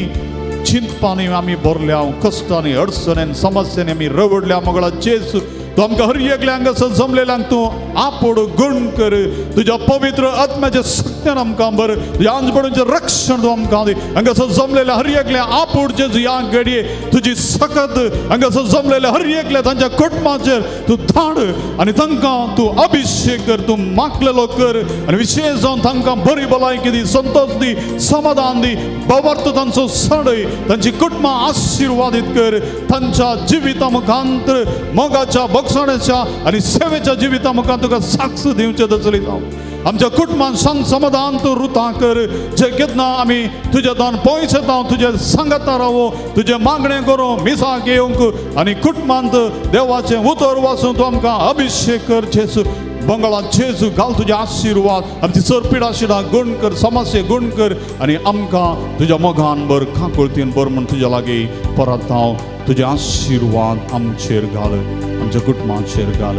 A: चिंतपांनी आमी भरल्या. कश्टांनी, अडचण्यांनी, समस्यांनी आमी रवडल्या. मोगळा जेजू, तूं आमकां हर एकल्या हांगासर जमलेल्यांक तूं आपोड गुण कर. तुज्या पवित्र आत्म्याच्या सक्त्यान आमकां बर, तुज्या आंजबडूंचें रक्षण तूं आमकां दी. हांगासर जमलेल्या हर एकल्या आपोड जेजू ह्या घडये तुजी सकत हांगासर जमलेल्या हर एकल्या तांच्या कुटुंबाचेर तूं धाड आनी तांकां तूं अभिशेक कर, तूं मागलेलो कर आनी विशेश जावन तांकां बरी भलायकी दी, संतोष दी, समाधान दी. भावार्थ तांचो सडय, तांची कुटुंबां आशिर्वादीत कर. तांच्या जिविता मुखांत मोगाच्या, बक्षण्याच्या आनी सेवेच्या जिविता मुखांत तुका साक्ष दिवचें तसली जावं. आमच्या कुटुंबान सांग समाधान तूं रुता कर. जे केन्ना आमी तुज्या दान पयस येता, तुजें सांगता रावो, तुजें मागणें करूं, मिसाक येवंक आनी कुटुंबांत देवाचें उतर वाचून तूं आमकां अभिशेक कर. जेजू बंगाळा जेजू घाल तुजे आशिर्वाद. आमची सर पिडा शिडा गुण कर, समस्या गुण कर आनी आमकां तुज्या मोगान बर, काकुळतीन बर म्हूण तुज्या लागीं परत हांव. तुजे आशिर्वाद आमचेर घाल, आमच्या कुटुंबाचेर घाल,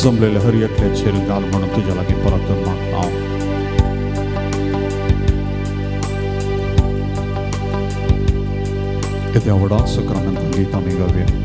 A: जमलेल्या हर एकल्याचेर घाल म्हणून तुज्या लागीं परत मागता हांव. येद्या व्हडा सक्रामेंतान गीत आमी गावया.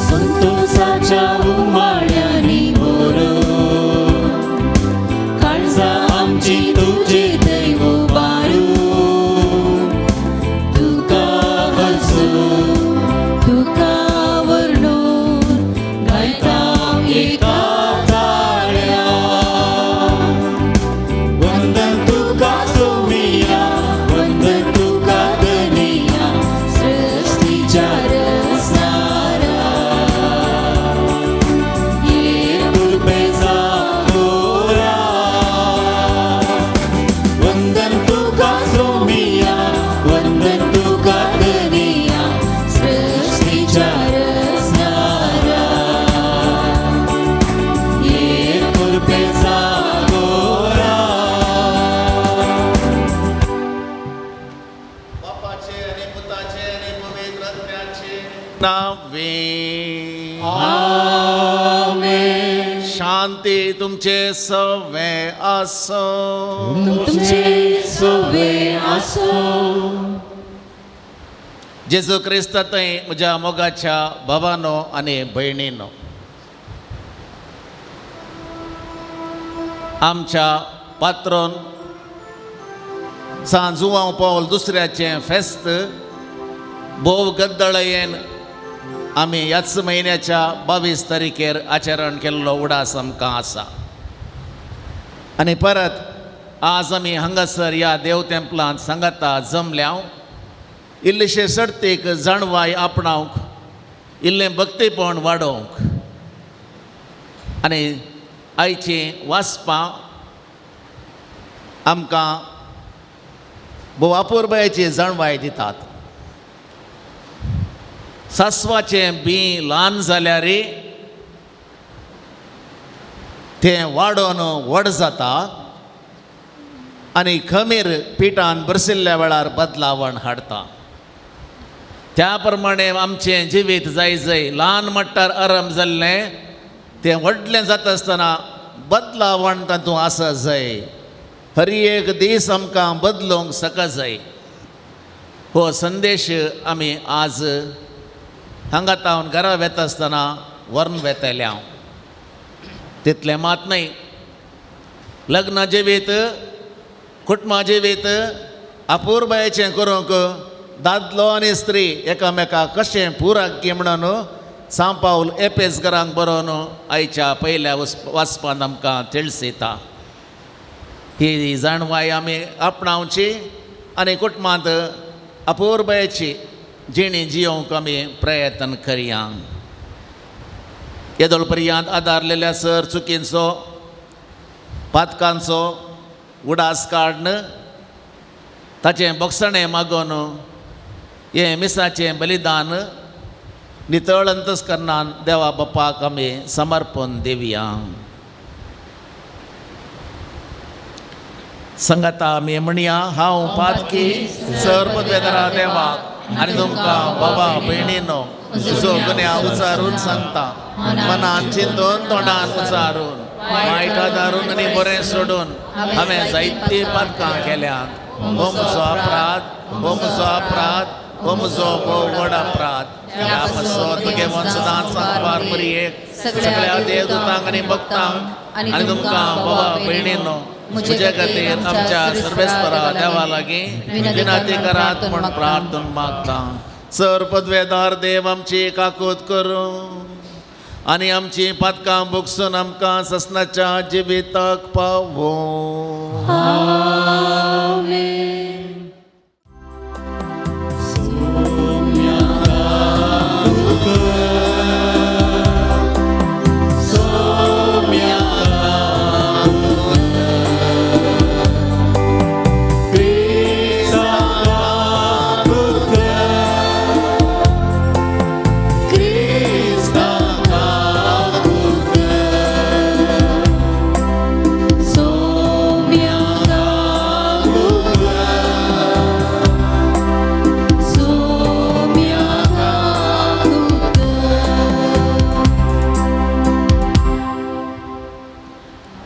C: संतोषाच्या उमाळ्यांनी भरून काळजा आमची तुजे थंय उबारून तुका हसून तुका वर्णून गायता एका ताळ्या.
B: वंदन तुका सोमिया, वंदन तुका धनिया,
C: सृष्टीच्या
D: नावे. शांती तुमचे सवे आसो.
C: तुमचे सोवे आसो.
D: जेजू क्रिस्ता थंय म्हज्या मोगाच्या भावानो आनी भयणीनो, आमच्या पात्रोन सांत जुवांव पावल दुसऱ्याचें फेस्त भोव गद्दळयेन आमी ह्याच म्हयन्याच्या 22 तारखेर आचरण केल्लो उडास आमकां आसा. आनी परत आज आमी हांगासर ह्या देव तेंपलांत सांगाता जमल्या इल्लेशे सर्तीक जाणवाय आपणावंक, इल्लें भक्तीपण वाडोवंक आनी आयचीं वाचपां आमकां भोव अपुरबायेची जाणवाय दितात. सासवाचें बीं ल्हान जाल्यार तें वाडोवन व्हड जाता आनी खमीर पिठान बरसिल्ल्या वेळार बदलावण हाडटा. त्या प्रमाणे आमचें जिवीत जाय जाय ल्हान मट्टार आरंभ जाल्लें तें व्हडलें जाता आसतना बदलावण तातूंत आसा जाय. हर एक दीस आमकां बदलूंक सका जाय. हो संदेश आमी आज हांगा तावन घरा वेता आसतना व्हरून वेतले हांव. तितलें मात न्हय, लग्न जिवीत, कुटुंबा जिवीत अपुरबायेचें करूंक दादलो आनी स्त्री एकामेकाक कशें पुराक म्हणून सांत पावल एपेसगरांक बरोवन आयच्या पयल्या वाचपांत आमकां तिळसिता. ही जाणवाय आमी आपणावची आनी कुटुंबांत अपुरबायेची जिणी जियोवंक आमी प्रयत्न करया. येदोळ पर्यंत आदारलेल्या सर चुकींचो, पातकांचो उडास काडून ताचें बोगसणें मागून हें मिसाचें बलिदान नितळ अंतस्करणान देवा बापाक आमी समर्पण दिवया. संगता आमी म्हणया, हांव पातकी सर पदवेदारा देवाक आनी तुमकां बाबा भयणीनो तुजो गुन्यांव उचारून सांगता, मनान चिंतून तोंडान उचारून वायट आदारून आनी बरें सोडून हांवें जायतीं पातकां केल्यांत. हो म्हजो अपराध, हो म्हजो अपराध, हो म्हजो भोव व्हड अपराध. ह्या पासत तुगे सदांच सांगपार मरियेक, सगळ्या देवदूतांक आनी भक्तांक आनी तुमकां बाबा भयणीनो म्हजे खातीर आमच्या सर्वेस्परा देवा लागीं विनंती करात म्हूण प्रार्थना मागता. सर पदवेदार देव आमची काकूत करूं आनी आमची पातकां भोगसून आमकां ससनाच्या जिविताक पावों.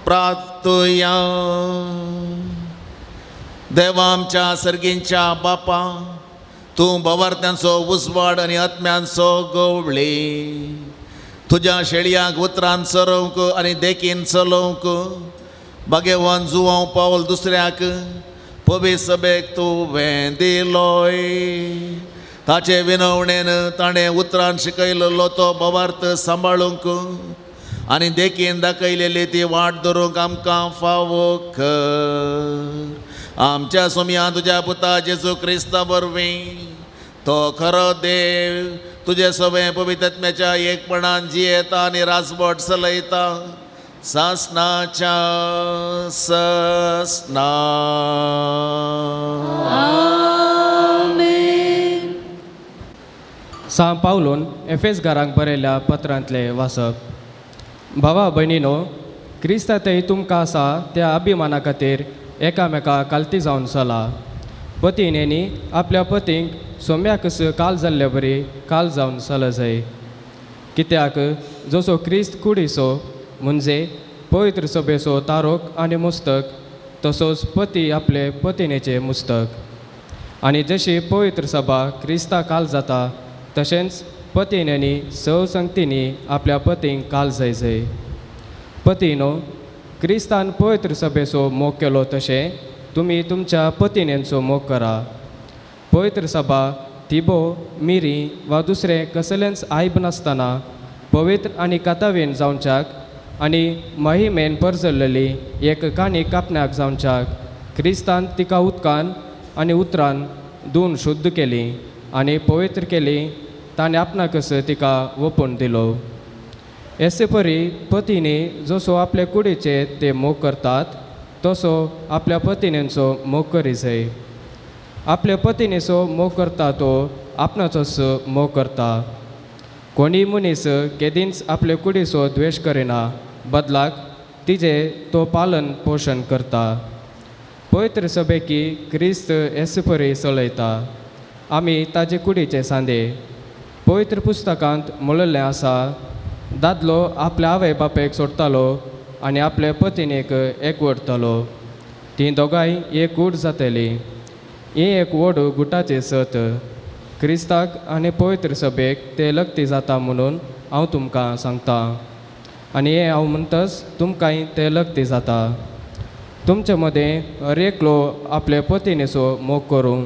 D: प्रार्थुया. देवा आमच्या सर्गींच्या बापा, तूं भवार्थ्यांचो उजवाड आनी आत्म्यांचो गवळी. तुज्या शेळयांक उतरान चरोवंक आनी देखीन चलोवंक भाग्यवान जुवांव पावल दुसऱ्याक पवी सभेक तुवें दिलोय. ताचे विनवणेन ताणें उतरान शिकयलेलो तो भवार्थ सांबाळूंक आनी देखीन दाखयलेली ती वाट धरूंक आमकां फावो कर. आमच्या सोमया तुज्या पुता जेजू क्रिस्ता वरवीं तो खरो देव तुजे सवें पवित्रत्म्याच्या एकपणान जियेता आनी राजवट चलयता सासनाच्या ससना.
E: सांत पावलून एफेस घरांक बरयल्या पत्रांतलें वाचप. भावा भयणीनो, क्रिस्तांतय तुमकां आसा त्या अभिमाना खातीर एकामेका कालती जावन चला. पतीणेनी आपल्या पतींक सोम्याकच काल जाल्ले बरी काल जावन चल जाय. कित्याक जसो क्रिस्त कुडीचो म्हणजे पवित्र सभेचो तारोक आनी मुस्तक, तसोच पती आपले पतिनेचे मुस्तक. आनी जशी पवित्र सभा क्रिस्ता काल जाता तशेंच पतिन्यांनी सव संगतींनी आपल्या पतींक काल जाय जाय. पतीनो, क्रिस्तान पवित्र सभेचो मोग केलो तशें तुमी तुमच्या पतिन्यांचो मोग करा. पवित्र सभा तिबो मिरी वा दुसरें कसलेंच आयब नासतना पवित्र आनी कातावीन जावच्याक आनी महिमेन परजल्लेली एक काणी कापण्याक जावच्याक क्रिस्तान तिका उदकान आनी उतरान धुवन शुद्ध केली आनी पवित्र केली. ताणें आपणाकच तिका वपून दिलो. एसे परी पतीनी जसो आपले कुडीचे ते मोग करतात तसो आपल्या पतिन्यांचो मोग करी जाय. आपल्या पतिनेचो मोग करता तो आपणाचोच मोग करता. कोणीय मनीस केदींच आपले कुडीचो द्वेश करिना, बदलाक तिजें तो पालन पोशण करता. पवित्र सभेकी क्रिस्त एसे परी चलयता. आमी ताजे कुडीचे सांदे. पवित्र पुस्तकांत म्हणिल्लें आसा, दादलो आपल्या आवय बापायक सोडटालो आनी आपले पतिनेक एकवटतालो. तीं दोगांय एक कूड जातली. हें एक व्हड गुटाचें सत. क्रिस्ताक आनी पवित्र सभेक ते लग्ती जाता म्हणून हांव तुमकां सांगता, आनी हें हांव म्हणटच तुमकांय ते लग्ती जाता. तुमचे मदें हर एकलो आपले पतिनेचो मोग करूं,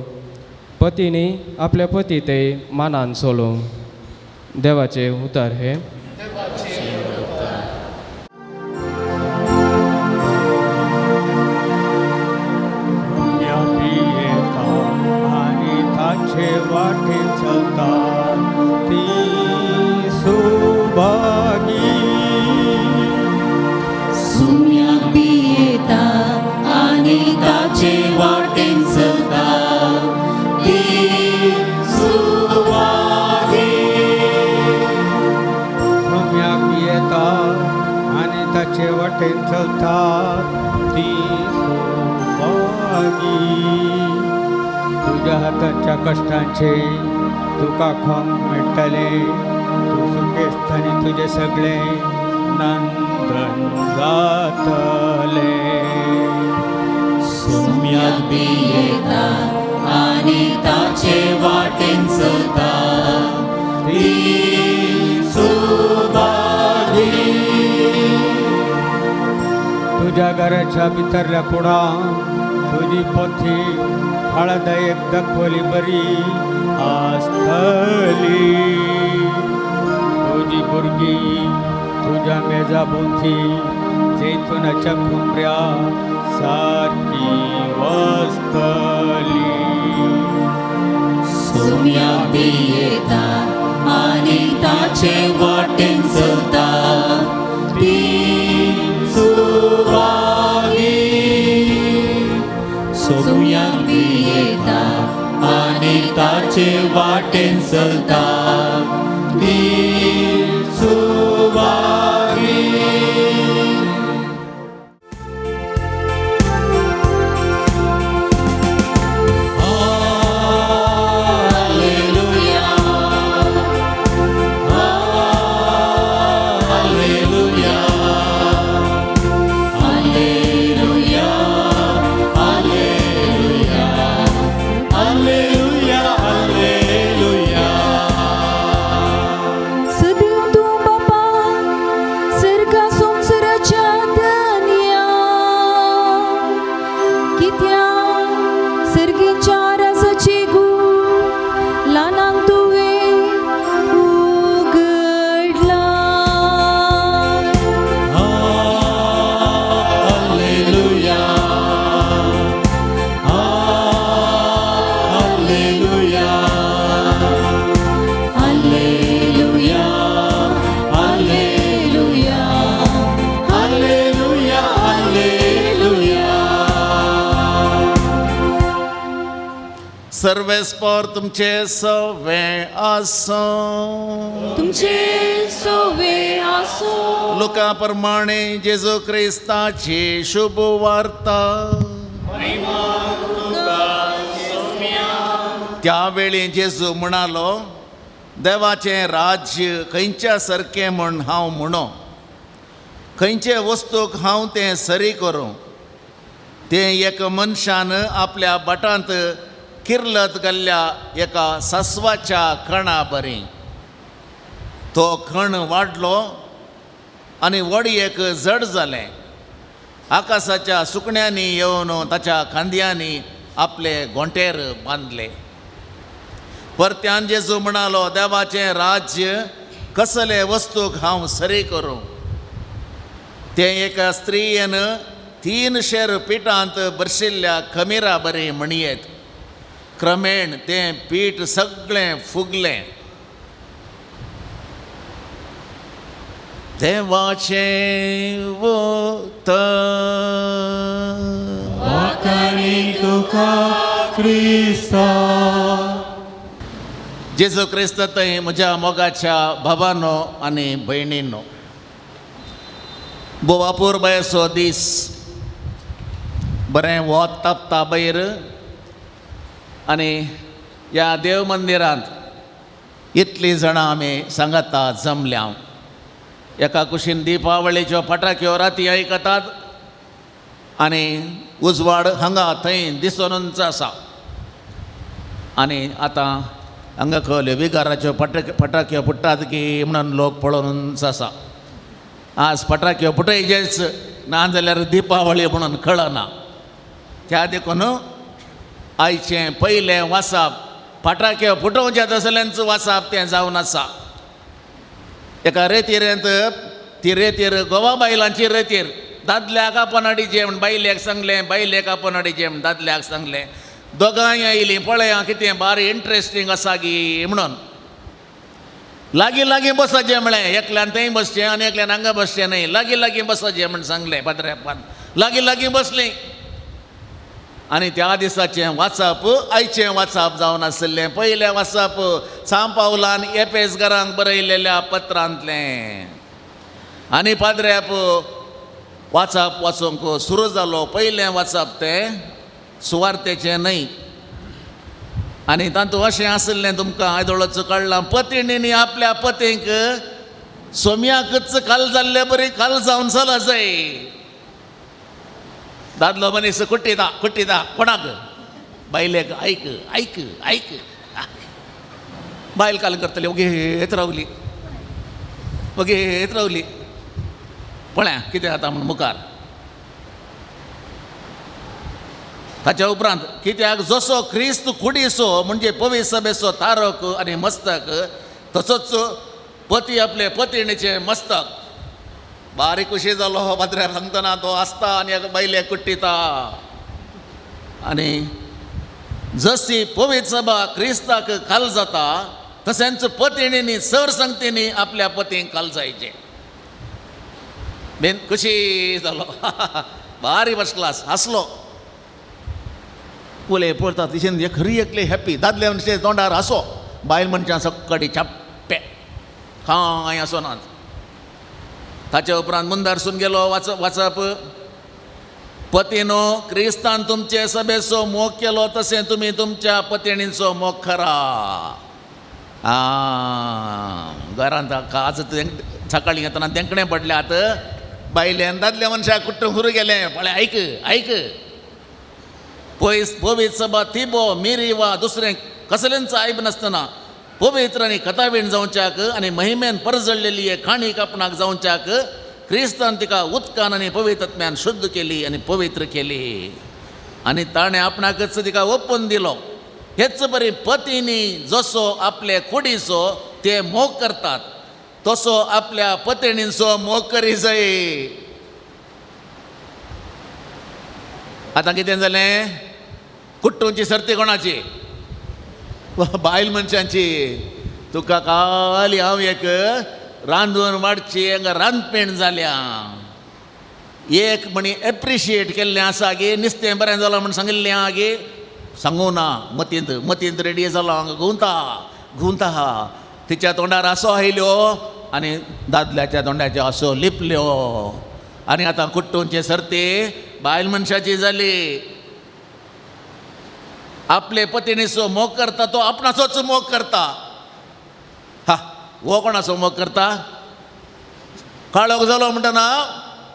E: पतीनी आपल्या पती ते मानान चलोवं. देवाचें उतर हें.
B: वाटेन चलता ती सुभागी.
C: सुम्याक पियेता आनी ताचे वाटेन चलता ती सुभागी.
B: सुम्याक पियेता आनी ताचे वाटेन चलता ती सुभागी. तुज्या हाताच्या कश्टांचे तुका खावंक मेळटलें. तूं सुखेस्त आनी तुजें सगळें नंदन जातलें.
C: सुम्याक पियेता आनी ताचे वाटेन चलता ती सुभागी.
B: तुज्या घराच्या भितरल्या कुडान तुजी पोथी फळदायक दाखवली बरी आसतली. तुजी भुरगीं तुज्या मेजा भोंवती जैतुनाच्या खुमऱ्या सारकी वसतली.
C: सुम्याक पियेता आनी ताचे वाटेन चलता ती सुभागी. सुम्याक पियेता आनी ताचे वाटेन चलता ती Subhagi. Hallelujah, hallelujah, hallelujah, hallelujah, hallelujah, hallelujah.
F: सदैव तूं बापा सर्गा संवसाराच्या धनया, कित्याक सर्गीच्या राजाची गूण ल्हानांक तुवें उगडला.
C: Hallelujah, hallelujah, hallelujah, hallelujah, hallelujah, hallelujah.
D: सर्वेस्पर तुमचे सवे आसूं.
C: तुमचे सोवे आसूं.
D: लुका प्रमाणे जेजू क्रिस्ताची शुभ वार्ता. त्या वेळी जेजू म्हणालो, देवाचें राज्य खंयच्या सारकें म्हूण हांव म्हणो, खंयचे वस्तूक हांव तें सरी करूं? तें एक मनशान आपल्या भाटांत किर्लत घाल्ल्या एका सासवाच्या कणा बरी. तो खण वाडलो आनी वडयेक जड जालें. आकाशाच्या सुकण्यांनी येवन ताच्या खांद्यांनी आपले गोंटेर बांदले. परत्यान जेजू म्हणालो, देवाचें राज्य कसले वस्तूक हांव सरी करूं? तें एका स्त्रियेन 3 शेर पिठांत बरशिल्ल्या खमिरा बरी म्हणयेत. क्रमेण तें पीठ सगळें फुगलें. देवाचें उतर.
B: वाखाणी तुका क्रिस्ता.
D: जेजू क्रिस्त थंय म्हज्या मोगाच्या भावानो आनी भयणीनो, बोवापूर बायसो दीस, बरें वत तापता बैर आनी ह्या देव मंदिरांत इतलीं जाणां आमी सांगाता जमल्या. एका कुशीन दिपावळीच्यो फटाक्यो राती आयकतात आनी उजवाड हांगा थंय दिसोनूच आसा. आनी आतां हांगा खंयल्यो विगाराच्यो फटाक्यो फुट्टात की म्हणून लोक पळोवनूच आसा. आज फटाक्यो फुटयचेच ना जाल्यार दिपावळी म्हणून कळना. त्या देखून आयचें पयलें वासाप फटाक्यो फुटोवचे तसल्यांच वासाप तें जावन आसा. एका रेतीरेंत ती रेतीर गोवा बायलांची रेतीर, दादल्याक आपोवन हाडीचे म्हण बायलेक सांगलें, बायलेक आपोवन हाडीचे म्हण दादल्याक सांगलें. दोगांय आयलीं, पळया कितें बारी इंट्रस्टींग आसा गी म्हणून. लागीं लागीं बसाचें म्हळें, एकल्यान थंय बसचें आनी एकल्यान हांगा बसचें न्हय, लागीं लागीं बसाचें म्हण सांगलें. पाद्रेपान लागीं लागीं बसलीं. आनी त्या दिसाचें वाचप आयचें वाचप जावन आशिल्लें. पयलें वाचप सांव पावलान एपेसगरांक बरयलेल्या पत्रांतलें. आनी पाद्रेप वाचप वाचूंक सुरू जालो. पयलें वाचप तें सुवार्तेचें न्हय. आनी तातूंत अशें आशिल्लें, तुमकां आयदोळच कळ्ळां, पतिणींनी आपल्या पतींक सोम्याकच काल जाल्ले बरी काल जावन चल जाय. दादलो मनीस कुट्टिता कुट्टिता कोणाक, बायलेक आयक आयक आयक. बायल काल करतली, ओगेत रावली ओगेत रावली, पळया कितें जाता म्हूण मुखार. ताच्या उपरांत कित्याक जसो क्रिस्त कुडीचो म्हणजे पवित्र सभेचो तारक आनी मस्तक, तसोच पती आपले पतिणीचें मस्तक. बारीक खुशी जालो हो पाद्र्याक सांगतना, तो आसता आनी एका बायलेक कुट्टिता. आनी जशी पवित्र सभा क्रिस्ताक खाल जाता तशेंच पतिणींनी सर संगतींनी आपल्या पतींक खाल जायचें. बेन खुशी जालो, बारी फर्स्ट क्लास हांसलो. उलय पळता तिशेन खरी एकली हॅप्पी. दादले मनशे तोंडार हांसो, बायल मनशां सक्कडी छाप्पे कांय आसो नात. ताच्या उपरांत मुंदारसून गेलो वाचप वाचप. पतीनो क्रिस्तान तुमचे सभेचो मोग केलो तशें तुमी तुमच्या पतिणींचो मोग करा. घरांत आज सकाळीं येतना तेंकणें पडल्यात बायल्यान दादल्या मनशाक कुट्टूंक सुरू गेलें. पळय आयक आयक, पयस पवित्र सभा थिबो मिरी वा दुसरें कसलेंच आयब नासतना पवित्र आनी कथावीण जावच्याक आनी महिमेन परजळलेली एक काणी आपणाक जावच्याक क्रिस्तान तिका उदकान आनी पवित्रत्म्यान शुद्ध केली आनी पवित्र केली. आनी ताणें आपणाकच तिका ओपून दिलो. हेच बरी पतींनी जसो आपले कुडीचो ते मोग करतात तसो आपल्या पतिणींचो मोग करी जाय. आतां कितें जालें, कुट्टूंची सर्ती कोणाची, बायल मनशांची. तुका काल हांव एक रांदून वाडची हांगा रांदपेण जाल्या, एक म्हणी एप्रिशिएट केल्लें आसा गे, नुस्तें बरें जालां म्हूण सांगिल्लें आहा गे, सांगू ना मतींत मतींत रेडी जालो हांगा घुंवता घुंवता. तिच्या तोंडार हांसो आयल्यो आनी दादल्याच्या तोंडाच्यो हांसो लिपल्यो. आनी आतां कुट्टूंची सर्ती बायल मनशाची जाली. आपले पतिणीचो मोग करता तो आपणाचोच मोग करता. हा, हो कोणाचो मोग करता? काळोख जालो म्हणटना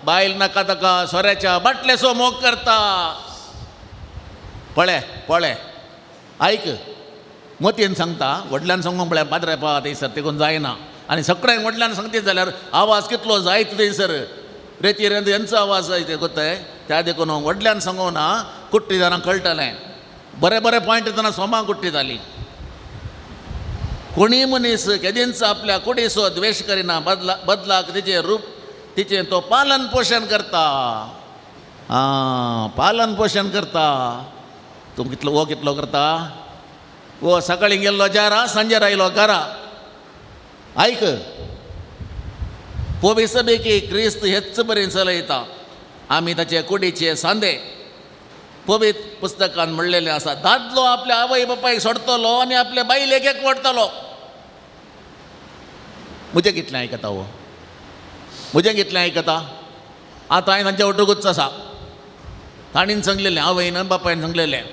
D: बायल नाका ताका सोऱ्याच्या बाटलेचो मोग करता. पळे पळे आयक, मतीन सांगता, व्हडल्यान सांगूंक पळय पाद्रे पा थंयसर तिगून जायना. आनी सगळ्यांक व्हडल्यान सांगती जाल्यार आवाज कितलो जायत थंयसर, रेती रेंद हेंचो आवाज जायत गोताय. त्या देखून व्हडल्यान सांगू ना, कुट्टी जाणां कळटलें. बरे बरे पॉयंट येतना सोमा कुट्टी जाली. कोणी मनीस केदींच आपल्या कुडीचो द्वेश करिना, बदला बदलाक तिचें रूप तिचें तो पालन पोशण करता. आं, पालन पोशण करता. तूं कितलो वो कितलो करता? वो सकाळीं गेल्लो जारा, सांजेर आयलो घरा. आयक, पोवी सभेकी क्रिस्त हेच बरें चलयता. आमी ताचे कुडीचे सांदे. पवित्र पुस्तकान म्हणलेलें आसा, दादलो आपल्या आवय बापायक सोडटलो आनी आपले बायलेक एकवटतलो. म्हजें कितलें आयकता हो? म्हजें कितलें आयकता? आतां हांवें तांच्या वटूकूच आसा. ताणीन सांगलेलें, आवयन आनी बापायन सांगलेलें,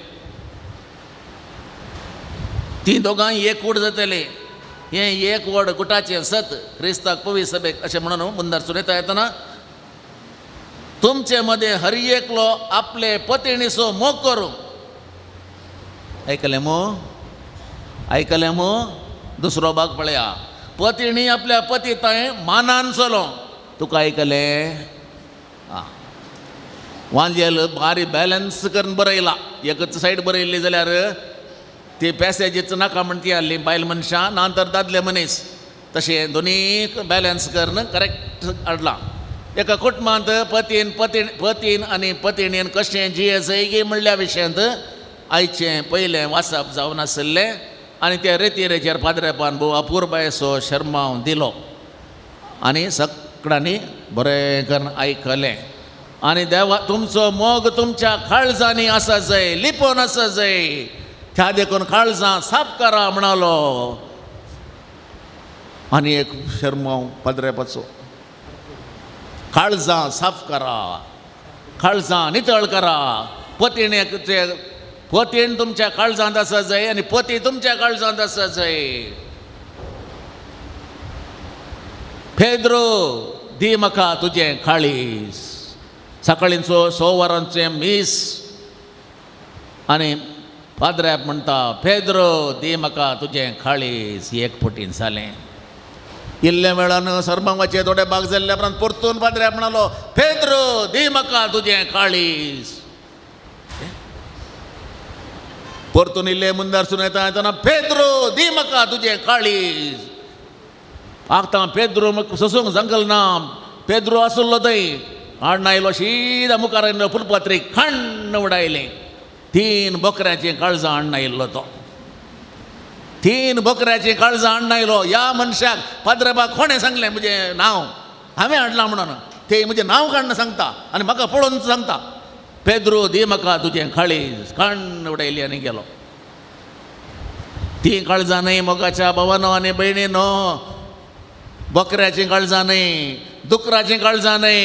D: तीं दोगांय एक कूड जातली. हें एक व्हड गुटाचें सत क्रिस्ताक पवित्र सभेक अशें म्हणून मुंदार सुरयता येतना तुमचे मदें हर एकलो आपले पतिणीचो मोग करूं. आयकलें मू? आयकलें मू? दुसरो भाग पळया, पतिणी आपल्या पती तांय मानान चलो. तुका आयकलें? आं, वांजेल बारी बॅलन्स करून बरयला. एकच सायड बरयल्ली जाल्यार ती पॅसेजीच नाका म्हण ती आहली बायल मनशां, ना तर दादले मनीस. तशें दोनी बॅलन्स करून करेक्ट हाडलां. एका कुटुंबांत पतीन पतीण पतीन आनी पतिणीन कशें जियेजय की म्हणल्या विशयांत आयचें पयलें वाचप जावन आशिल्लें. आनी त्या रेतीरेचेर पाद्रेपान भोव अपुरबायेचो शर्माव दिलो आनी सगळ्यांनी बरें करून आयकलें. आनी देवा तुमचो मोग तुमच्या काळजांनी आसा जाय, लिपोवन आसा जाय, त्या देखून काळजां साफ करा म्हणालो. आनी एक शर्माव पाद्रेपाचो, काळजां साफ करा, काळजां नितळ करा. पतीणेक पतीण तुमच्या काळजांत आसा जाय आनी पती तुमच्या काळजांत आसा जाय. पेद्रो दी म्हाका तुजें काळीज. सकाळींचो 6 वरांचें मीस आनी पाद्र्याप म्हणटा, पेद्रो दी म्हाका तुजें काळीज. एक फुटीन जालें. इल्ल्या वेळान सरमांवाचे थोडे भाग जाल्ल्या उपरांत परतून पाद्र्याप म्हणालो, पेद्रो दी म्हाका तुजें काळीज. परतून इल्ले मुंदार सुन येता येतना, पेद्रो दी म्हाका तुजें काळीज. आतां पेद्रो सोसूंक जंगल ना. पेद्रो आसलो थंय हाडून आयलो, शीदा मुखार आयलो, फुलपात्री खाण्ण उडायलें. 3 बोकऱ्याचीं काळजां हाडून आयिल्लो तो. 3 बोकऱ्याचीं काळजां हाडून आयलो. ह्या मनशाक पाद्रेबाक कोणें सांगलें म्हजें नांव हांवें हाडलां म्हणून? ते म्हजें नांव काडून सांगता आनी म्हाका पळोवन सांगता, पेद्रो दी म्हाका तुजें काळीज. खाण्ण उडयली आनी गेलो. तीं काळजां न्हय मोगाच्या भावानो आनी भयणीनो, बोकऱ्याचीं काळजां न्हय, दुकराचीं काळजां न्हय,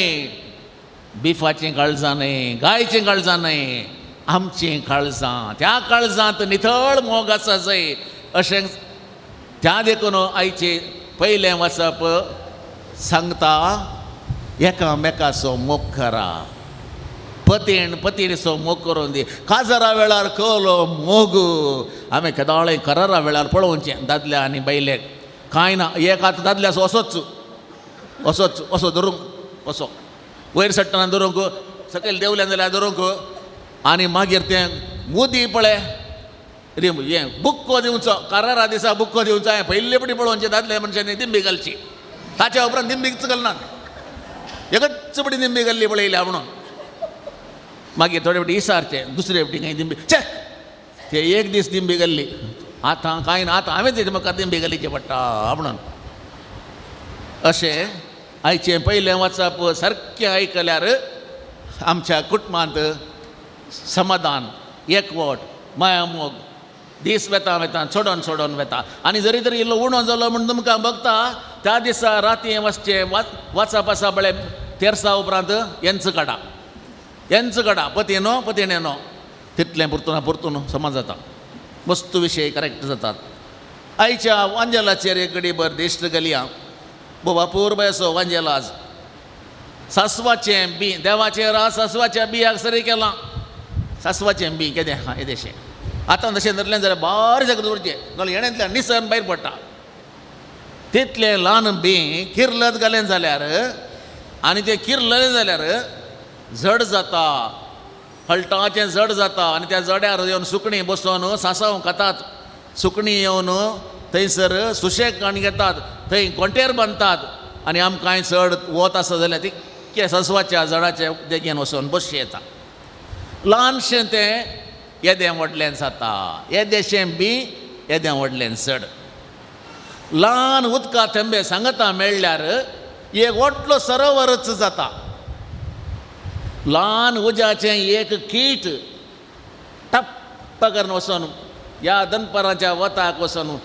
D: बिफाचीं काळजां न्हय, गायचीं काळजां न्हय, आमचीं काळजां. त्या काळजांत नितळ मोग आसा जाय अशें त्या देखून आयचें पयलें वाचप सांगता, एकामेकाचो मोग करा. पतीण पतीणीचो मोग करून दी. काजरा वेळार कलो मोग आमी केदाळे करारा वेळार पळोवचें दादल्या आनी बायलेक. कांय ना, एक आतां दादल्याचो असोच असोच असो धरूंक, असो वयर चडटना धरूंक, सकयल देंवल्यान जाल्यार धरूंक. आनी मागीर तें मुदी पळय हें बुक्को दिवचो, करारा दिसा बुक्को दिवचो. हांवें पयले पटी पळोवचें दादले मनशांनी दिंबी घालची. ताच्या उपरांत दिंबीच घालनात, एकच पटी दिंबी घाल्ली पळयल्या म्हणून. मागीर थोडे फावटी इसारचें, दुसरे फावटी खंय दिंबी चेक ते एक दीस दिंबी घाल्ली. आतां कांय ना, आतां हांवें तें म्हाका दिंबी घालीचें पडटा म्हणून. अशें आयचें पयलें वाचप सारकें आयकल्यार आमच्या कुटुंबांत समाधान, एकवट, मायामोग दीस वेता वेता चडोन चडोन वेता. आनी जरी तरी इल्लो उणो जालो म्हूण तुमकां बगता, त्या दिसा राती वचचें वाचप आसा पळय तेरसा उपरांत यांच काडा, यांच काडा, पतीनो पतिणेनो तितलें पुरतून पुरतून समज जाता, वस्तू विशय करेक्ट जातात. आयच्या वांजेलाचेर एक घडीभर दिश्ट घालया. भोव अपूर्व असो वांजेल आज सासवाचें बी, देवाचें राज सासवाच्या बियाक सरी केलां. सासवाचें बी केदें आहा येदेशें, आतां तशें धरलें जाल्यार बारीक जागृत उरचें, नाल्यार येण्यांतल्यान निसण भायर पडटा. तितलें ल्हान बी किर्लत घालें जाल्यार आनी तें किर्ललें जाल्यार जड जाता, हळटाचें जड जाता आनी त्या जड्यार येवन सुकणीं बसोन सासांव खातात. सुकणीं येवन थंयसर सुशेग काण घेतात, थंय गोंटेर बांदतात आनी आमकांय चड वत आसा जाल्यार तितके ससवाच्या जडाच्या देगेन वचोन बसचें येता. ल्हानशें तें येदें व्हडलें जाता, येदेशें बी येदें व्हडलें चड. ल्हान उदका थेंबे सांगता मेळ्ळ्यार एक व्हडलो सरोवरच जाता. ल्हान उज्याचें एक कीट टप्प करून वचोन ह्या दनपाराच्या वताक वचोन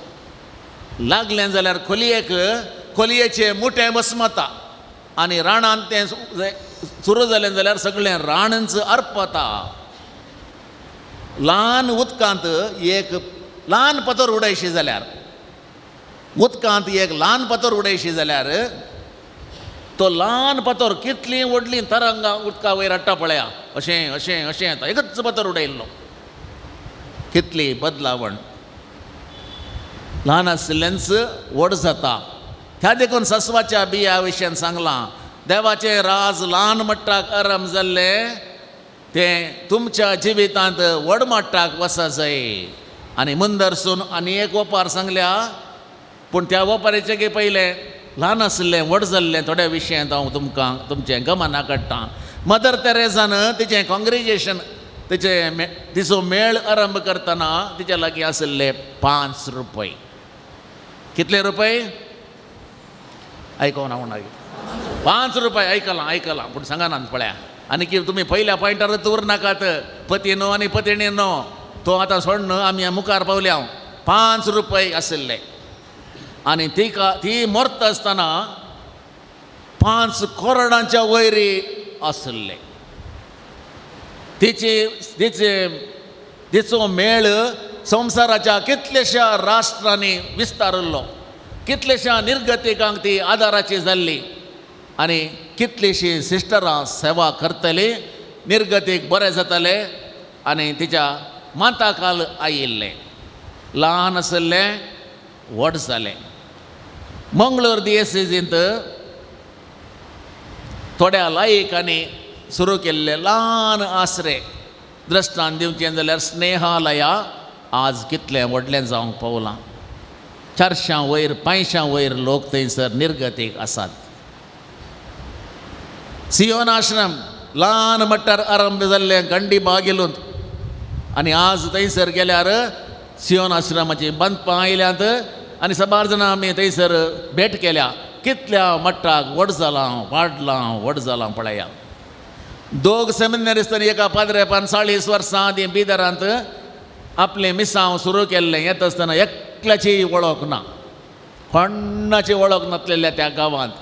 D: लागलें जाल्यार खोलयेक, खोलयेचें मुठें बसमता आनी राणान तें सुरू जालें जाल्यार सगळें राणच अर्पता. ल्हान उदकांत एक ल्हान पतर उडयशी जाल्यार, उदकांत एक ल्हान पतर उडयशी जाल्यार तो ल्हान पतर कितलीं व्हडलीं तरंगां उदका वयर हाडटा पळया, अशें अशें अशें येता, एकच पतर उडयल्लो. कितली बदलावण, ल्हान आशिल्लेंच व्हड जाता. त्या देखून ससवाच्या बिया विशयान सांगलां, देवाचें राज ल्हान मट्टाक आरंभ जाल्लें तें तुमच्या जिवितांत व्हड मट्टाक वचा जाय. आनी मुंदरसून आनी एक ओपार सांगल्या, पूण त्या ओपारीचे की पयलें ल्हान आशिल्लें व्हड जाल्लें थोड्या विशयांत हांव तुमकां तुमचें गमना काडटां. मदर तेरेजान तिचें काँग्रेगेशन, तिचें तिचो मेळ आरंभ करतना तिच्या लागीं आशिल्ले 5 रुपये. कितले रुपये? आयकोना कोणाक? 5 रुपये. आयकलां आयकलां, पूण सांगना पळया. आनी की तुमी पयल्या पॉयंटार उरनाकात, पती न्हू आनी पतिणी न्हू, तो आतां सोडून आमी मुखार पावल्या. 5 रुपये आशिल्ले आनी तिका ती मरता आसतना 5 करोडांच्या वयर आशिल्ले. तिचे तिचे तिचो मेळ संवसाराच्या कितल्याश्या राष्ट्रांनी विस्तारिल्लो, कितल्याश्या निर्गतिकांक ती आदाराची जाल्ली आनी कितलीशीं सिस्टरां सेवा करतली, निर्गतीक बरें जाताले आनी तिच्या माताकाल आयिल्लें. ल्हान आशिल्लें व्हड जालें. मंगळूर दियेसीजींत थोड्या लायकांनी सुरू केल्ले ल्हान आसरे दृश्टान दिवचें जाल्यार स्नेहालया आज कितलें व्हडलें जावंक पावलां. 400 वयर 500 वयर लोक थंयसर निर्गतीक आसात. सियोन आश्रम ल्हान मट्टार आरंभ जाल्लें गंडी बागिलूंत आनी आज थंयसर गेल्यार सियोन आश्रमाची बांदपां आयल्यांत आनी साबार जाणां आमी थंयसर भेट केल्या. कितल्या मट्टाक व्हड जालां, वाडलां, व्हड जालां पळया. 2 सेमिनारिस्तांनी एका पाद्रेपान 40 वर्सां आदीं बिदरांत आपलें मिसांव सुरू केल्लें. येता आसतना एकल्याची वळख ना, कोणाची वळख नासलेल्या त्या गांवांत.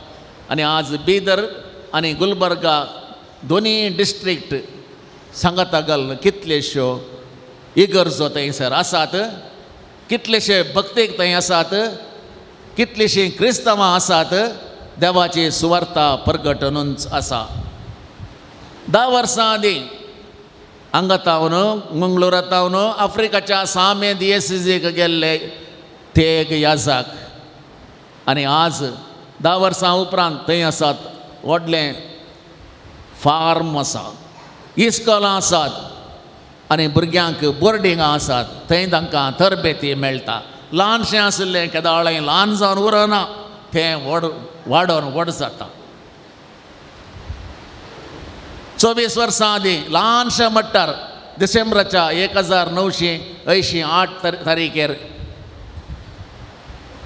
D: आनी आज बिदर आनी गुलबर्गा दोनी डिस्ट्रिक्ट सांगाता घालून कितलेश्यो इगर्जो थंयसर आसात, कितलेशे भक्तीक थंय आसात, कितलीशीं क्रिस्तांवां आसात. देवाची सुवार्ता परगटनूच आसा. 10 वर्सां आदीं हांगा तावन मंगळुरा तावन आफ्रिकाच्या सामे दियेसीजीक गेल्ले ते एक याजाक आनी आज 10 वर्सां उपरांत थंय आसात. व्हडलें फार्म आसा, इस्कोलां आसात आनी भुरग्यांक बोर्डिंगां आसात. थंय तांकां तरबेती मेळटा. ल्हानशें आशिल्लें केदाळें ल्हान जावन उरना, तें व्हड वाडोवन व्हड जाता. 24 वर्सां आदीं ल्हानशें मट्टार डिसेंबराच्या 1988 तारीखेर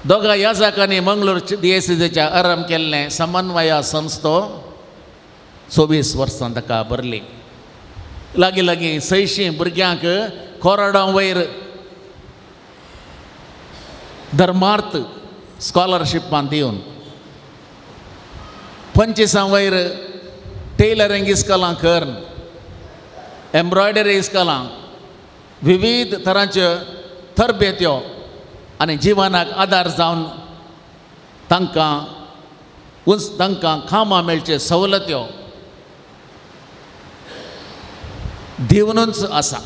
D: दोगां याजाकांनी मंगळूर दियेसीजेच्या आरंभ केल्लें समन्वया संस्थो 24 वर्सां ताका भरली. लागीं लागीं 600 भुरग्यांक कोरडां वयर धर्मार्थ स्कॉलरशिपां दिवन 25 वयर टेलरींग इस्कोलां करून, एम्ब्रॉयडरी इस्कोलां, विविध तरांच्यो तरबेत्यो आनी जिवनाक आदार जावन तांकां उंच तांकां कामां मेळचे सवलत्यो दिवनूच आसा.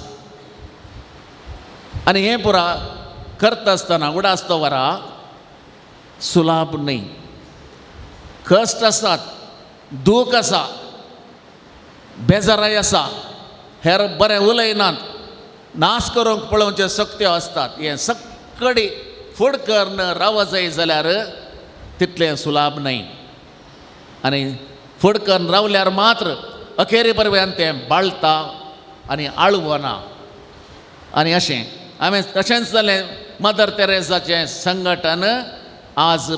D: आनी हें पुरा करता आसतना उडास दवरा सुलाभ न्हय, कश्ट आसात, दूख आसा, बेजाराय आसा, हेर बरें उलयनात, नाश करूंक पळोवच्यो सक्त्यो आसतात. हें सगळी फुड करून राव जाय जाल्यार तितलें सुलाभ न्हय. आनी फुड करून रावल्यार मात्र अखेरी पर्यंत तें बाळता आनी आळवना. आनी अशें हांवें तशेंच जालें मदर तेरेसाचें संघटन आज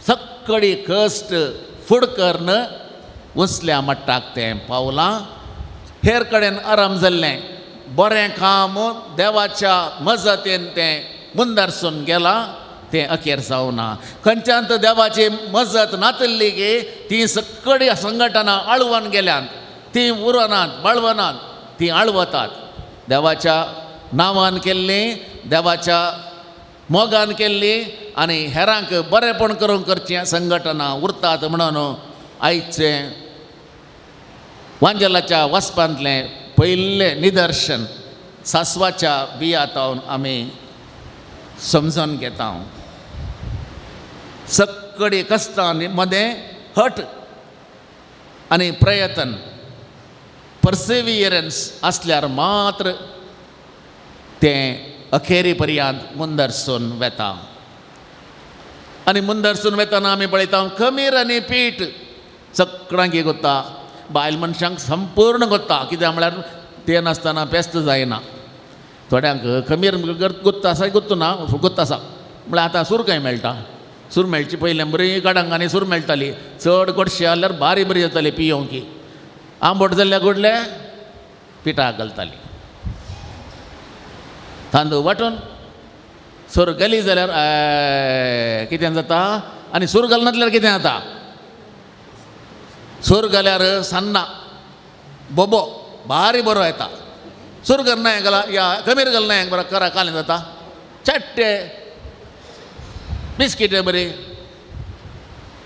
D: सगळी कश्ट फुड करून उंचल्या मट्टाक तें पावलां. हेर कडेन आराम जाल्लें बरें काम देवाच्या मजतीन तें मुंदरसून गेलां, तें अखेर जावना. खंयच्यान तर देवाची मजत नातिल्ली की तीं सगळीं संघटनां आळवण गेल्यांत, तीं उरनात, बाळवनात, तीं आळवतात. देवाच्या नांवान केल्लीं, देवाच्या मोगान केल्लीं आनी हेरांक बरेंपण करूंक करचीं संघटनां उरतात. म्हणून आयचें वांजेलाच्या वाचपांतलें पयलें निदर्शन सासवाच्या बियातावन आमी समजून घेता. सगळी कश्टां मदें हट आनी प्रयत्न पर्सिवियरन्स आसल्यार मात्र तें अखेरी पर्यंत मुंदरसून वेता. आनी मुंदरसून वेतना आमी पळयता खमीर आनी पीठ सगळ्यांक गोता, बायल मनशांक संपूर्ण गोता. कित्याक म्हळ्यार तें नासतना पेस्त जायना. थोड्यांक खमीर गुत्त आसा, गुत्त ना गुत्त आसा म्हळ्यार आतां सूर खंय मेळटा, सूर मेळची पयलें बरी गडांगांनी सूर मेळटाली, चड गोडशें जाल्यार बारी बरी जाताली पियोंकी. आंबट जाल्यार गोडले पिठाक घालताली, तांदूळ वांटून सूर घाली जाल्यार कितें जाता, आनी सूर घालनासल्यार कितें जाता, सूर घाल्यार सान्नां बोबो भारी बरो येता. सूर घालना हें घाला या खमीर घालना हें बरो करा कालें जाता, चट्टे बिस्कीट बरी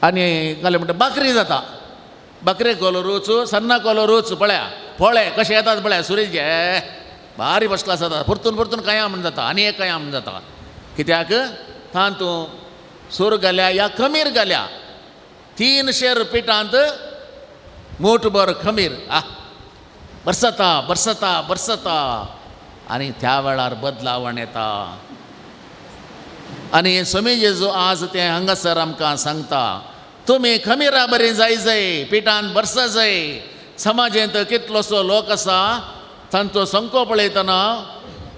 D: आनी घालें म्हणटा बाकरी जाता. बाकरे कोलो रूच, सान्नां कोलो रूच, पळया पोळे कशें येतात पळया सुरेश भारी फर्स्ट क्लास जाता, परतून परतून कांय म्हण जाता आनी एक कांय म्हण जाता. कित्याक तातूंत सूर घाल्या या खमीर घाल्या, 3 शेर पिठांत मूठभर खमीर, आ बरसता बरसता बरसता आनी त्या वेळार बदलावण येता. आनी स्वामी जेजू आज तें हांगासर आमकां सांगता, तुमी खमिरा बरी जाय जाय, पिठान बरसा जाय. समाजेंत कितलोसो लोक आसा तांचो संको पळयतना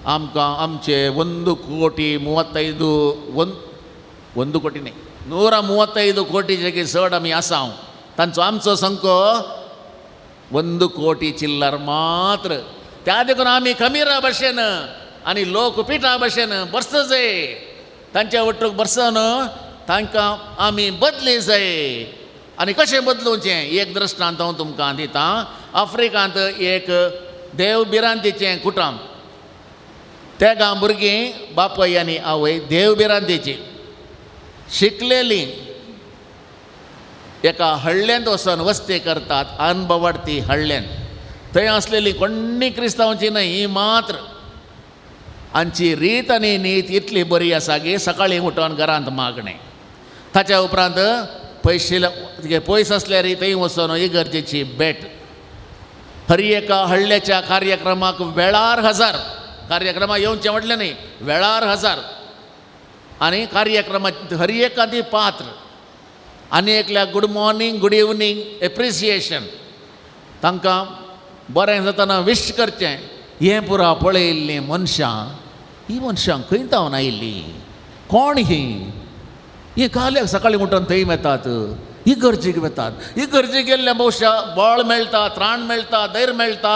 D: आमकां आमचे 1 कोटी 35 1 कोटी न्ही 135 कोटीचे चड आमी आसा. तांचो आमचो संको 1 कोटी चिल्लर मात्र. त्या देखून आमी खमिरा भशेन आनी लोक पिठा भशेन बरस जाय, तांच्या वटूक बरसन तांकां आमी बदली जाय. आनी कशें बदलुचें एक दृश्टांत हांव तुमकां दितां. आफ्रिकांत एक देव भिरांतीचें कुटुंब, तेगां भुरगीं बापूय आनी आवय देव भिरांतीची शिकलेलीं, एका हळ्ळेंत वचून वस्ती करतात, अनबवाडती हळ्ळेंत. थंय आसलेली कोण्णी क्रिस्तांवची न्हय, ही मात्र आमची रीत आनी नीत इतली बरी आसा की सकाळीं उठोवन घरांत मागणें, ताच्या उपरांत पयशे पयस आसल्यार थंय वचून इगर्जेची भेट. हर एका हळ्ळ्याच्या कार्यक्रमाक वेळार हजार, कार्यक्रमाक येवचें म्हटलें न्ही, वेळार हजार आनी कार्यक्रमाक हर एका ती पात्र आनी एकल्या good morning good evening appreciation, तांकां बरें जातना विश करचें. हें पुरा पळयल्लीं मनशां, ही मनशां खंय तावन आयिल्लीं, कोण ही, ही काल्याक सकाळीं उठून थंय वेतात, इगर्जेक वेतात. इगर्जेक गेल्ल्या भोवशा बळ मेळटा, त्राण मेळटा, धैर्य मेळटा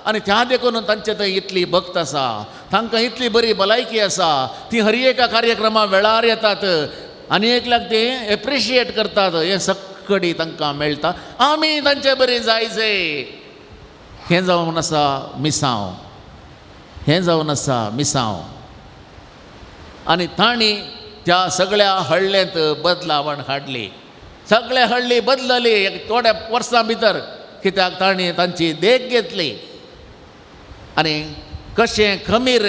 D: आनी त्या देखून तांचे थंय इतली भक्त आसा, तांकां इतली बरी भलायकी आसा, ती हर एका कार्यक्रमा वेळार येतात आनी एकल्याक ते एप्रिशिएट करतात. हें सगळी तांकां मेळटा. आमी तांचे बरी जाय जाय. हें जावन आसा मिसांव, हें जावन आसा मिसांव. आनी तांणी त्या सगळ्या हळ्ळेंत बदलावण हाडली, सगळे हळ्ळी बदलली एक थोड्या वर्सां भितर, कित्याक तांणी तांची देख घेतली. आनी कशें खमीर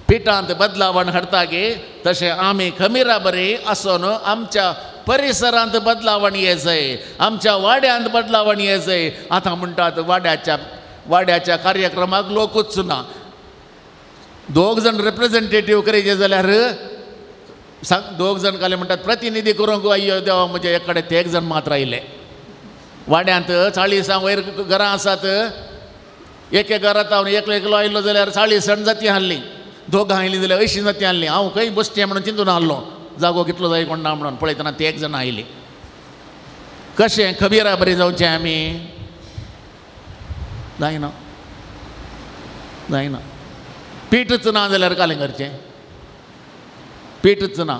D: पिठांत बदलावण हाडटा गे तशें आमी खमिरा बरी आसून आमच्या परिसरांत बदलावण येजय, आमच्या वाड्यांत बदलावण येजय. आतां म्हणटात वाड्याच्या कार्यक्रमाक लोकूच ना, दोग जाण रिप्रेझेंटेटीव करीचे जाल्यार सांग, दोग जाण काले म्हणटात प्रतिनिधी करूंक अय्यो देवा म्हजे एक कडेन ते एक जाण मात्र आयले. वाड्यांत 40 वयर घरां आसात, एक एक घरांत हांव एकलो एकलो आयलो जाल्यार 40 जाण जाती हाडली, दोगां आयलीं जाल्यार 80 जाती हाडली. हांव खंय बसचें म्हणून चिंतून आहलो, जागो कितलो जाय कोण ना म्हणून पळयतना ते एक जाण आयली. कशें खबीरा बरी जावचें आमी? जायना जायना. पीठच ना जाल्यार कालें करचें? पीठच ना,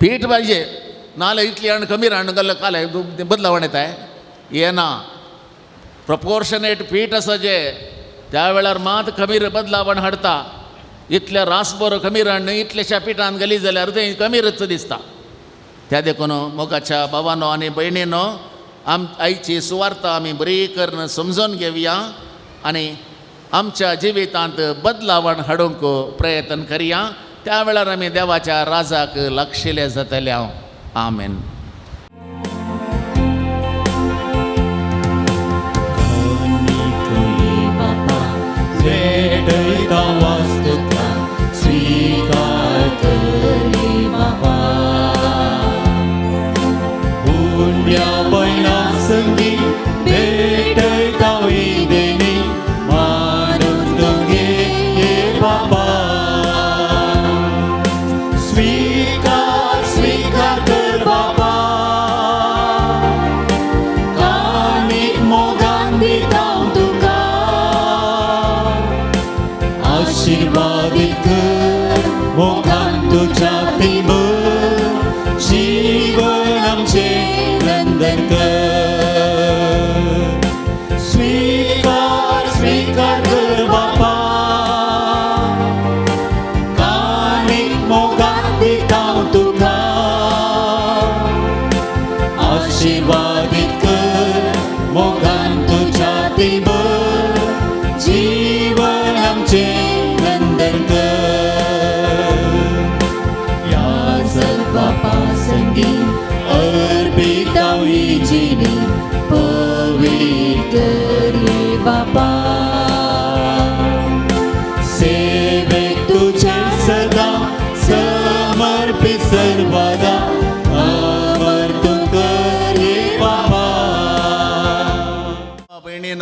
D: पीठ पाहिजे नाल्यार इतली हाडून खमीर हाडून घाल्यार कालें बदलावण येताय येना. प्रपोर्शनेट पीठ आसा जे त्या वेळार मात खमीर बदलावण हाडटा. इतल्या रासभर खमीर हाडून इतल्याश्या पिठान घाली जाल्यार तें खमीरच दिसता. त्या देखून मोगाच्या भावानो आनी भयणीनो, आयची सुवार्ता आमी बरी करून समजून घेवया आनी आमच्या जिवितांत बदलावण हाडूंक प्रयत्न करया. त्या वेळार आमी देवाच्या राजाक लागशिल्ले जातले. हांव आमेन.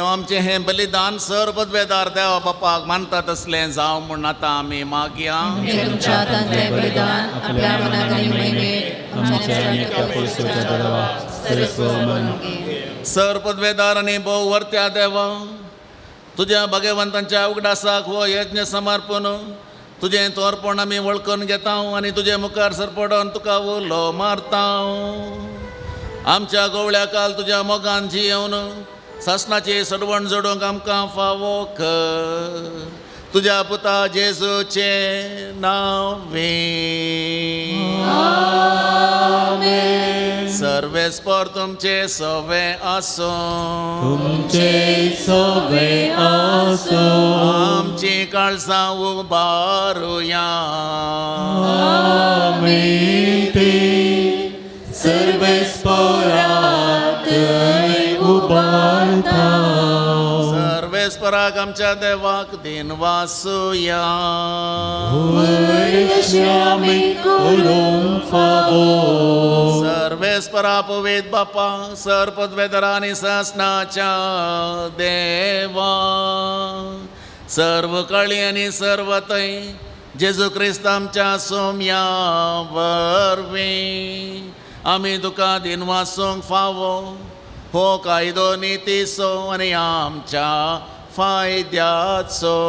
D: आमचें हें बलिदान सर पदवेदार देवा बापाक मानता तसलें जावं म्हूण आतां आमी मागया. सर पदवेदार आनी भोव वर्त्या देवा, तुज्या भगवंतांच्या उगडासाक हो यज्ञ समर्पण तुजें तोरपण आमी वळखून घेता आनी तुजे मुखार सरपडोन तुका उलो मारता. आमच्या गोवळ्या काल तुज्या मोगान जियेवन सासणाची सडवण जोडूंक आमकां फावो कर. तुज्या पुता जेजूचे नांवे सर्वेस्पर तुमचे सवे आसूं,
B: तुमचे सवे आसूं.
D: आमची काळजां उबारुया,
B: आमी ती सर्वेस्पराक उबारता.
D: सर्वेस्पराक आमच्या देवाक दिन वासुया. सर्वेस्परा पवित्र बापा सर पदवेदरा आनी सासणाच्या देवा, सर्व काळी आनी सर्व थंय जेजू क्रिस्त आमच्या सोम्या वरवीं आमी तुका दिन वासूंक फावो हो कायदो नितीचो आनी आमच्या फायद्याचो.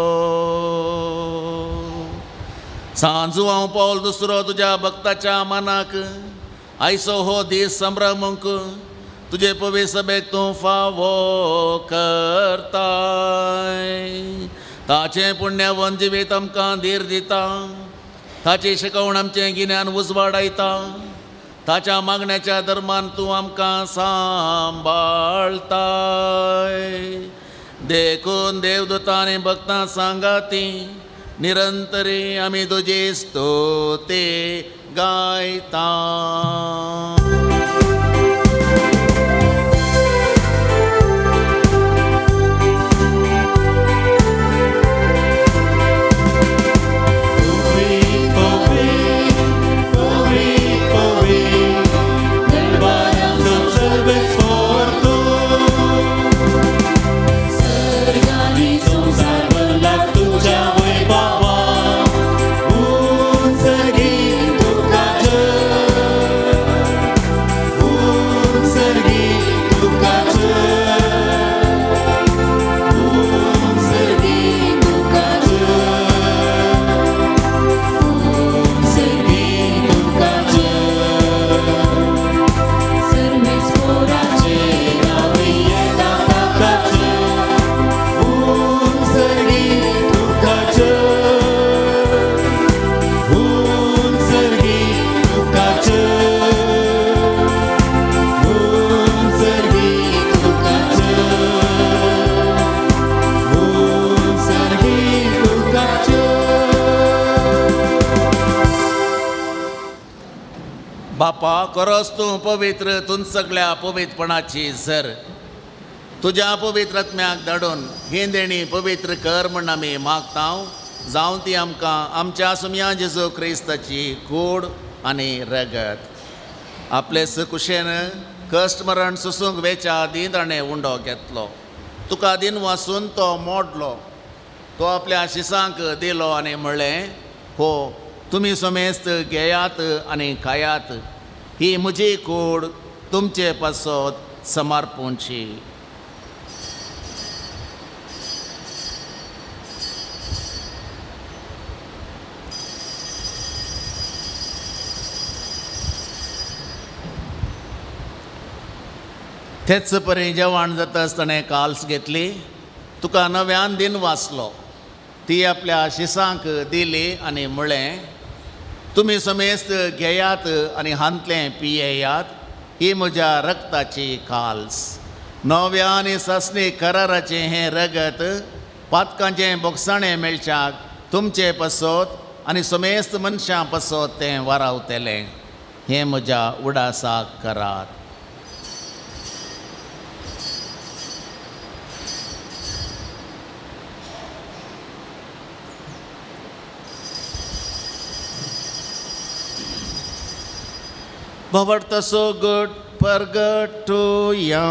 D: सांजू हांव पावल दुसरो तुज्या भक्ताच्या मनाक आयचो हो दीस संभ्रमूंक तुजे पवी सभेक तूं फावो करताय. ताचें पुण्यवन जिवीत आमकां धीर दिता, ताची शिकवण आमचें गिन्यान उजवाडायता, ताच्या मागण्याच्या धर्मान तूं आमकां सांबाळताय। देखून देवदूतांनी भक्तां सांगाती निरंतरी आमी तुजी स्तुती गायता। बापा खरोच तूं पवित्र, तूं सगळ्या पवित्रपणाची सर, तुज्या पवित्र आत्म्याक धाडून ही देणी पवित्र कर म्हण आमी मागता, जावं ती आमकां आमच्या सुमया जेजू क्रिस्ताची कूड आनी रगत। आपले कुशेन कश्ट मरण सोसूंक वेच्या आदीं ताणें उंडो घेतलो, तुका दिन वासून तो मोडलो, तो आपल्या शिसांक दिलो आनी म्हणलें, हो तुमी समेस्त घेयात आनी खायात, ही म्हजी कूड तुमचे पासत समर्पूंची। तेच परी जेवण जाता आसतना काल्स घेतली, तुका नव्यान दिन वाचलो, ती आपल्या शिसांक दिली आनी म्हणलें, तुमी समेस्त घेयात आनी हांतलें पियेयात, ही म्हज्या रक्ताची काल्स, नव्या आनी सासणी कराराचें हें रगत पातकांचें बोगसाणें मेळच्याक तुमचे पासत आनी समेस्त मनशां पासत तें वारावतलें, हें म्हज्या उडासाक करात। भवर्त so good परगटुया।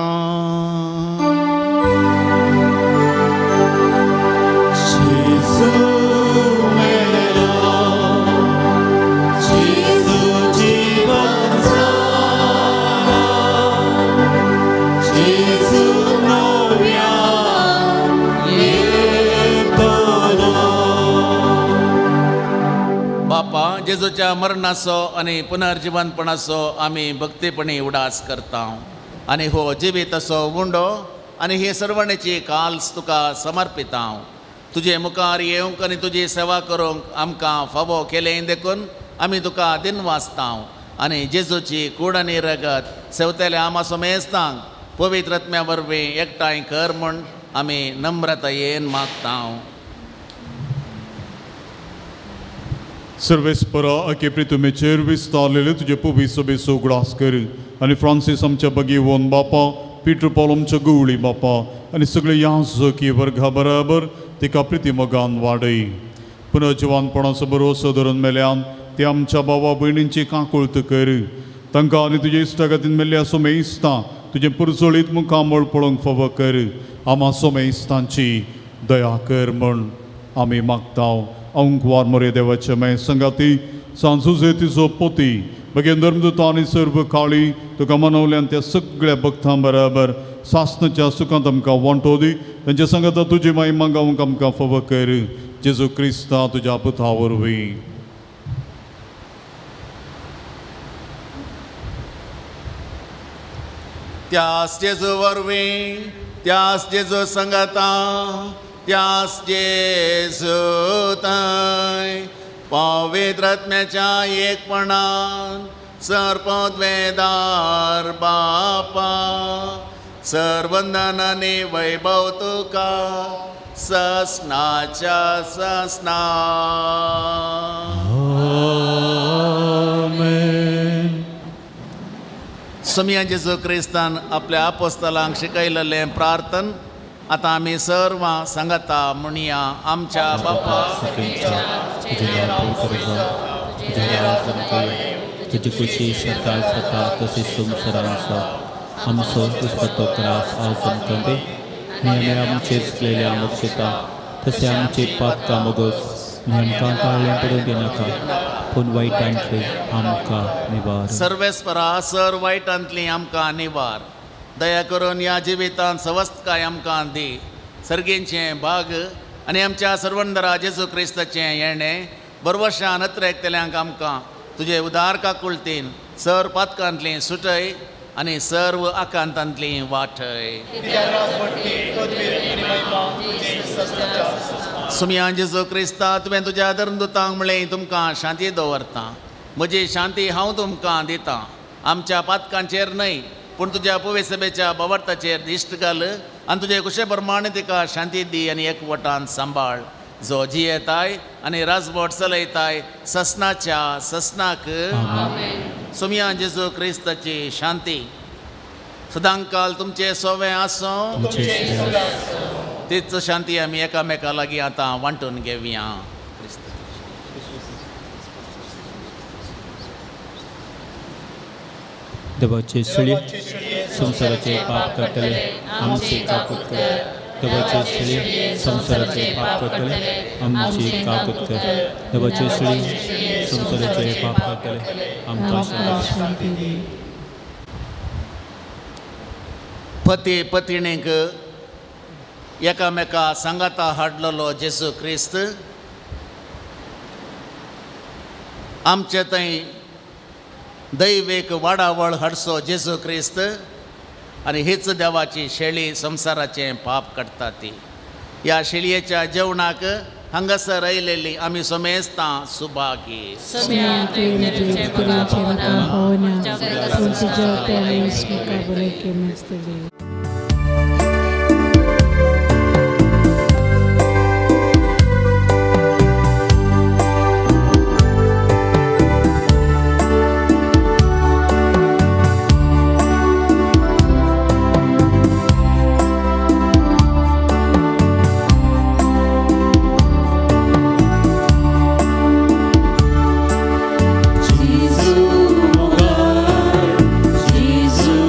D: जेजूच्या मरणाचो आनी पुनर्जिवनपणाचो आमी भक्तीपणी उडास करता आनी हो जिवीत असो उंडो आनी हे सर्वणेची काल्स तुका समर्पिता। तुजे मुखार येवंक आनी तुजी सेवा करूंक आमकां फावो केलें देखून आमी तुका दिनवासता आनी जेजूची कूड आनी रगत सेवतल्या आमा समेस्तांक पवित्र आत्म्या वरवीं एकठांय कर म्हूण आमी नम्रतायेन मागता।
A: सर्वेस्परा अके प्रितुमेचेर विस्तारलेले तुजे पवित्र सभेचो उगडास कर आनी फ्रांसीस आमच्या बगीवन बापा, पीटर पॉल आमच्या गुवळी बापा आनी सगळे याजकी वर्गा बराबर तिका प्रिती मोगान वाडय। पुनर्जिवानपणाचो भरोसो धरून मेल्यान ते आमच्या बाबा भयणींची काकुळत कर, तांकां आनी तुजे इश्टागतीन मेल्ल्या सोमेस्तां तुजें पुरजोळीत मुखामळ पळोवंक फावो कर। आमा सोमेस्तांची दया कर म्हूण आमी मागता। अंकवार मोरे देवाचे माय संगाती सांजुजे तिजो पोती बगेन धर्मदूत आनी सर्व काळी तुका मनवल्यान त्या सगळ्या भक्तां बराबर सासनाच्या सुखांत आमकां वांटो दी, तांच्या संगाता तुजी माय मागावंक आमकां फावो कर। जेजू क्रिस्ता तुज्या पुता वरवीं।
D: त्यास जेजू वरवीं, त्यास जेजू संगाता, त्यास जेजू थंय पवित्र आत्म्याच्या एकपणान सर्पद्वेदार बापा सर्वंदन आनी वैभव तुका ससनाच्या ससना. सोमया जेजू क्रिस्तान आपल्या आपोस्तलांक शिकयलेलें प्रार्थन आतां आमी सर्वां सांगता म्हणया. आमच्या बापा
B: तुजें नांव पवित्र जावं, तुजें राज्य आमकां, तुजी खुशी शेतार जाता तशी संवसारांत जावं. आमचो दिसपट्टो ग्रास आज आमकां दी आनी आमी आमचे चुकलेले आमक्षेता तशें आमचे पातकां मोगोस आनी आमकां ताळें पडून दिनाका पूण वायटांतली आमकां निवार.
D: सर्वेस्परा सर वायटांतली आमकां निवार. दया करून ह्या जिवितांत सवस्तकाय आमकां दी. सर्गींचें भाग आनी आमच्या सर्वंदरा जेजू क्रिस्ताचें येणें बरवशान अत्रेकतल्यांक आमकां तुजे उदार काकुळतीन सर पातकांतली सुटय आनी सर्व आकांतांतली वाटय. सुमया जेजू क्रिस्ता तुवें तुज्या धर्मदुतांक म्हणलें तुमकां शांती दवरता, म्हजी शांती हांव तुमकां दितां. आमच्या पातकांचेर न्हय पूण तुज्या पवित्र बवर्ताचेर दिश्ट घाल आनी तुजे कुशे प्रमाणे तिका शांती दी आनी एकवटान सांबाळ. जो जियेताय आनी राजवट चलयताय ससनाच्या ससनाक. सोमया जेजू क्रिस्ताची शांती सदांकाल तुमचे सोवे आसूं. तीच शांती आमी एकामेका लागीं आतां वांटून घेवया.
B: देवाचे सुळये संवसाराचे पाप करतले आमचे काकूत कर. देवाचे सुळये संवसाराचे पाप करतले आमची काकूत कर. देवाचे सुळये संवसाराचे पाप करतले आमकां शांती दी.
D: पती पतिणीक एकामेका सांगाता हाडलेलो जेजू क्रिस्त आमचे थंय दैवेक वाडावळ हाडचो जेजू क्रिस्त आनी हीच देवाची शेळी संवसाराचें पाप काडटा ती. ह्या शेळयेच्या जेवणाक हांगासर आयलेली आमी समेस्तां सुभागी.
B: Jesu,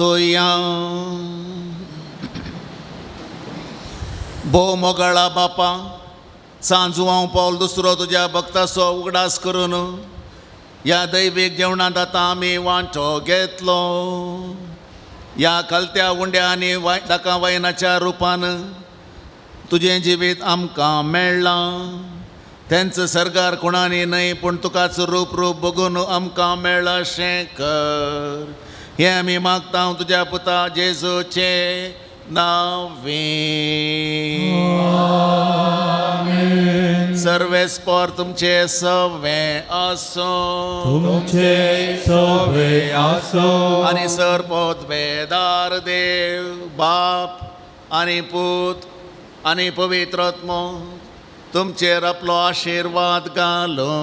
D: प्रार्थुया. भोव मोगाळा बापा, सांजू हांव पावल दुसरो तुज्या भक्ताचो उगडास करून ह्या दैवीक जेवणांत आतां आमी वांटो घेतलो. ह्या कलत्या उंड्या आनी ताका वायनाच्या रुपान तुजें जिवीत आमकां मेळ्ळां. तेंच सरकार कोणानी न्हय पूण तुकाच रूप रूप बघून आमकां मेळ्ळां अशें कर. हें आमी मागता तुज्या पुता जेजूचे नावे. सर्वेस्पर तुमचे सवे आसो,
G: तुमचे सवे आसो.
D: आनी सर पोतबेदार देव बाप आनी पूत आनी पवित्र आत्मो तुमचेर आपलो आशिर्वाद घालो.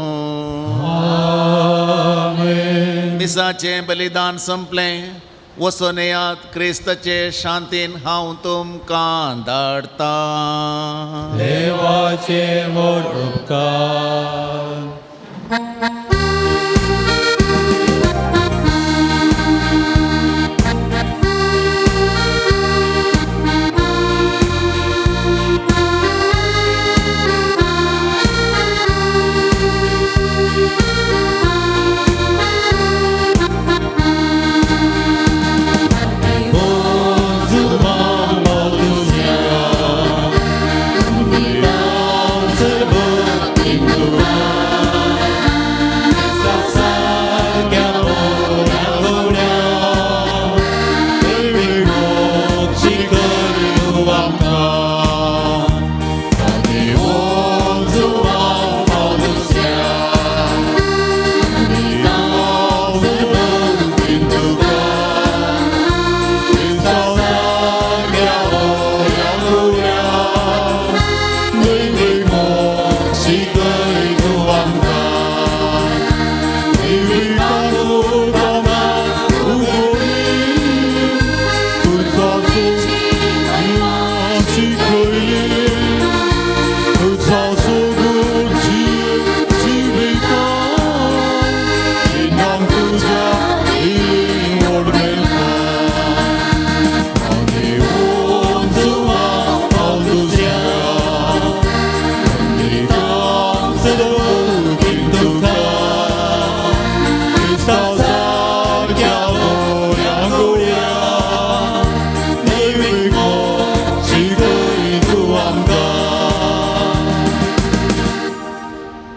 D: मिसाचें बलिदान संपलें. वचून येयात क्रिस्ताचे शांतीन हांव तुमकां धाडटा.
G: देवाचे व्हड उपकार.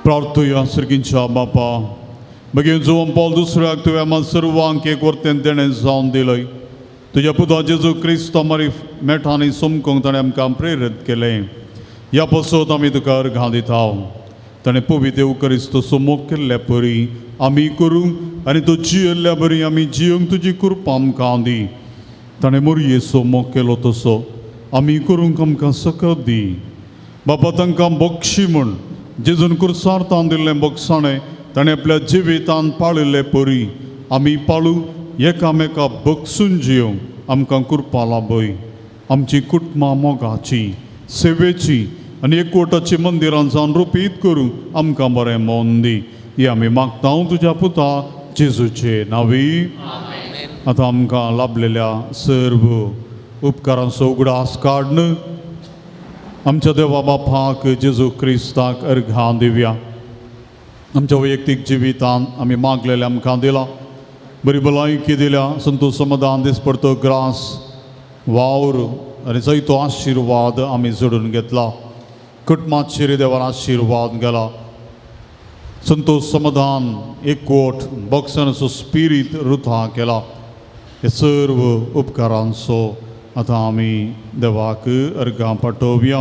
A: प्रार्थुया सर्गींच्या बापा, मागीर जुवान पावल दुसऱ्याक तुवें आमकां सर्वांक एक वर्तेन देणें जावन दिलय. तुज्या पुता जेजू क्रिस्त मारी मेठांनी समकूंक ताणें आमकां प्रेरीत केलें. ह्या पासत आमी तुका अर्घां दिता. ताणें पवित्र देव सोमोक केल्ल्या परी आमी करूंक आनी तो जियेल्ल्या बरी आमी जियोंक तुजी कृपा आमकां दी. ताणें मोरये सोमोक केलो तसो आमी करूंक आमकां सकत दी. बापा, तांकां बक्षी म्हूण जेजून कुर्सार तान दिल्लें बक्षाणें ताणें आपल्या जिवितान पाळिल्ले परी आमी पाळू एकामेका बक्षून जियोंक आमकां कृपा लाभय. आमची कुटुंबां मोगाची सेवेची आनी एकवटाची मंदिरां जावन रुपीत करूंक आमकां बरें मन दी. हें आमी मागता तुज्या पुता जेजूचे नांवी. आतां आमकां लाभलेल्या सर्व उपकारांचो उगडास काडून आमच्या देवा बापाक जेजू क्रिस्ताक अर्घां दिवया. आमच्या वैयक्तीक जिवितान आमी मागलेलें आमकां दिलां, बरी भलायकी दिल्या, संतोश समाधान दिसपडतो ग्रास वावर आनी जायतो आशिर्वाद आमी जोडून घेतला. कुटुंबाचेर देवान आशिर्वाद गेला. संतोश समाधान एकवट बक्षांचो स्पिरीत रुथा केला. हे सर्व उपकारांचो आतां आमी देवाक अर्घां पाठोवया.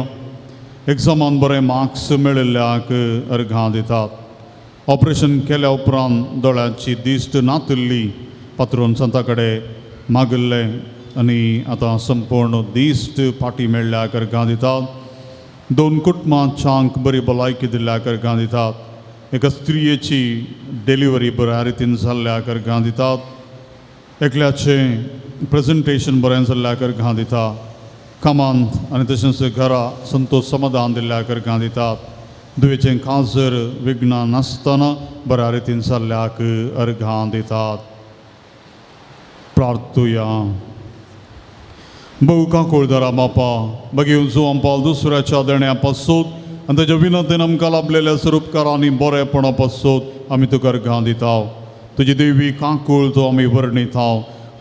A: एग्जामान बरें मार्क्स मेळिल्ल्याक अर्घां दितात. ऑपरेशन केल्या उपरांत दोळ्यांची दिश्ट नातिल्ली पात्रोन संता कडेन मागिल्लें आनी आतां संपूर्ण दिश्ट फाटी मेळ्ळ्याक अर्घां दितात. दोन कुटुंबां चांक बरी भलायकी दिल्ल्याक अर्घां दितात. एका स्त्रियेची डिलिव्हरी बऱ्या रितीन जाल्ल्याक अर्घां दितात. एकल्याचें प्रेजेंटेशन बरें जाल्ल्याक अर्घां दिता. कामांत आनी तशेंच घरा संतोश समाधान दिल्ल्याक अर्घां दितात. दुयेचें काजर विघ्नां नासतना बऱ्या रितीन जाल्ल्याक अर्घां दितात. प्रार्थुया. भोव काकुळदारा बापा, बगेवन जुवान पावल दुसऱ्याच्या देण्या पासून आनी ताच्या विनंतीन आमकां लाभलेल्या स्वरूपकारांनी बरेपणा पासून आमी तुका अर्घां दिता. तुजी देवी काकूळ तो आमी वर्णिता.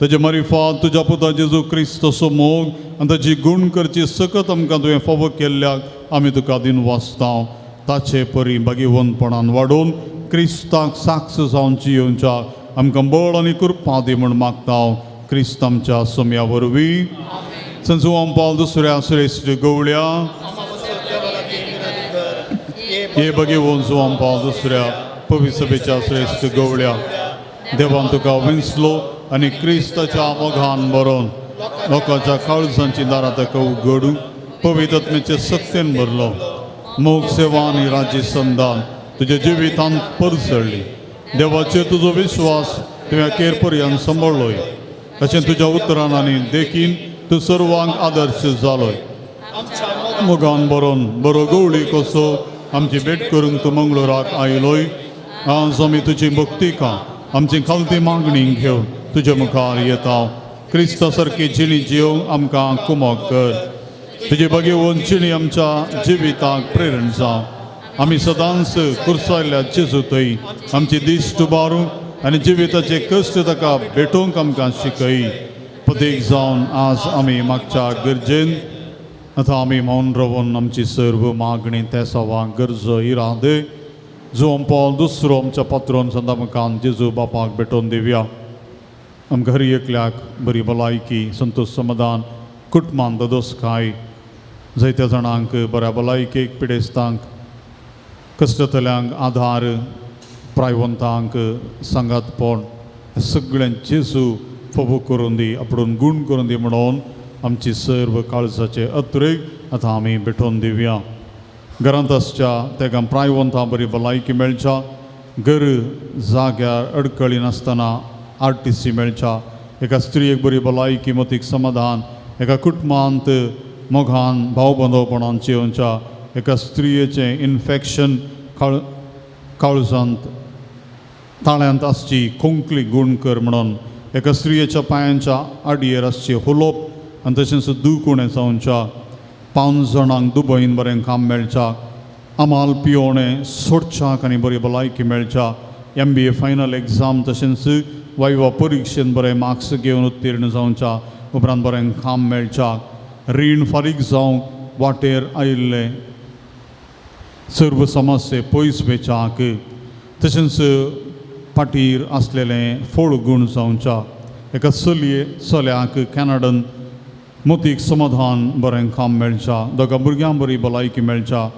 A: ताजे मारिफात तुज्या पुता जेजू क्रिस्तचो मोग आनी ताजी गूण करची सकत आमकां तुवें फावो केल्ल्याक आमी तुका दिन वाचता. ताचे परी भागीवंतपणान वाडोवन क्रिस्ताक साक्ष जावन जियोवच्या आमकां बळ आनी कृपा दी म्हूण मागता. क्रिस्त आमच्या सोम्या वरवीं. संत जुवान पावल दुसऱ्या श्रेश्ठ गवळ्या हे भगेवन जुवान पावल दुसऱ्या पवित्र सभेच्या श्रेश्ठ गवळ्या, देवान तुका विंचलो आनी क्रिस्ताच्या मोगान बरोवन लोकांच्या काळजांची दारां ताका उगडून पवित्र आत्म्याचे सक्तेन भरलो. मोग सेवा आनी राज्य संदान तुज्या जिवितांत परजळ्ळी. देवाचेर तुजो विश्वास तुवें अखेर पर्यंत सांबाळ्ळोय. अशें तुज्या उतरान आनी देखीन तूं सर्वांक आदर्श जालोय. मोगान बरोवन बरो गवळी कसो आमची भेट करूंक तूं मंगळुराक आयलोय. आज आमी तुजी भक्तिका आमची खालती मागणी घेवन तुज्या मुखार येता. क्रिस्ता सारकी जिणी जिवंक आमकां कुमक कर. तुजी भगेवन जिणी आमच्या जिविताक प्रेरण जावं. आमी सदांच कुर्सायल्ल्या जेजू थंय आमची दिश्ट उबारूं आनी जिविताचे कश्ट ताका भेटोवंक आमकां शिकय. पदीक जावन आज आमी मागच्या गरजेन आतां आमी मौन रावन आमची सर्व मागणी तेसावां गरजो इरादे जुवान पावल दुसरो आमच्या पात्रोन संदा मुखान जेजू बापाक भेटोवन दिवया. आमकां हर एकल्याक बरी भलायकी, संतोश, समाधान, कुटुंबान ददोसकाय, जायत्या जाणांक बऱ्या भलायकेक, पिडेस्तांक, कश्टतल्यांक आधार, प्रायवंतांक सांगातपण, सगळ्यां जेजू फोबो करून दी, आपणून गूण करून दी म्हणून आमची सर्व काळजाचे अत्रेक आतां आमी भेटोवन दिवया. घरांत आसच्या तेका प्रायवंतां बरी भलायकी मेळच्या, घर जाग्यार अडकळी नासतना आर टी सी मेळच्या, एका स्त्रियेक बरी भलायकी, मतीक समाधान, एका कुटुंबांत मोगान भावबंदवपणान जियोवच्या, एका स्त्रियेचें इन्फेक्शन काळजांत ताळ्यांत आसची खोंकली गूण कर म्हणून, एका स्त्रियेच्या पांयांच्या आडयेर आसची हुलोप आनी तशेंच दूख उणें जावच्या, 5 जाणांक दुबयन बरें काम मेळच्या, आमाल पियोणें सोडच्याक आनी बरी भलायकी मेळच्या, MBA final exam तशेंच वायवा परिक्षेन बरें मार्क्स घेवन उत्तीर्ण जावच्या, उपरांत बरें काम मेळच्या, रीण फारीक जावंक वाटेर आयिल्लें सर्व समस्ये पयस वेच्याक, तशेंच फाटीर आसलेलें फोळ गूण जावच्या, एका चलये चल्याक कॅनडन मोतीक समाधान बरें काम मेळच्या, दोगां भुरग्यां बरी भलायकी मेळच्या,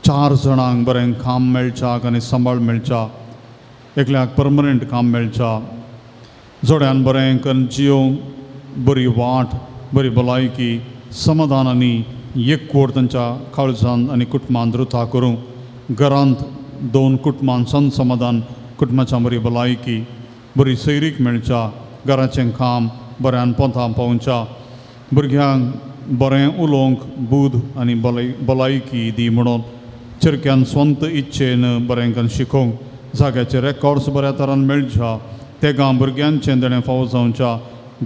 A: 4 जाणांक बरें काम मेळच्याक आनी सांबाळ मेळच्या, एकल्याक परमनंट काम मेळच्या, जोड्यान बरें करून जियोवंक बरी वाट, बरी भलायकी, समाधान आनी एकवट तांच्या काळजांत आनी कुटुंबांत रुथा करूंक, घरांत 2 कुटुंबान संत समाधान, कुटुंबाच्या बरी भलायकी, बरी सैरीक मेळच्या, घराचें काम बऱ्यान पोंतां पावच्या, भुरग्यांक बरें उलोवंक बूद आनी भलायकी दी म्हणून चरक्यान स्वंत इच्छेन बरें करून शिकोवंक, जाग्याचे रेकॉर्ड्स बऱ्या तरान मेळच्या, तेगां भुरग्यांचें देणें फावो जावच्या,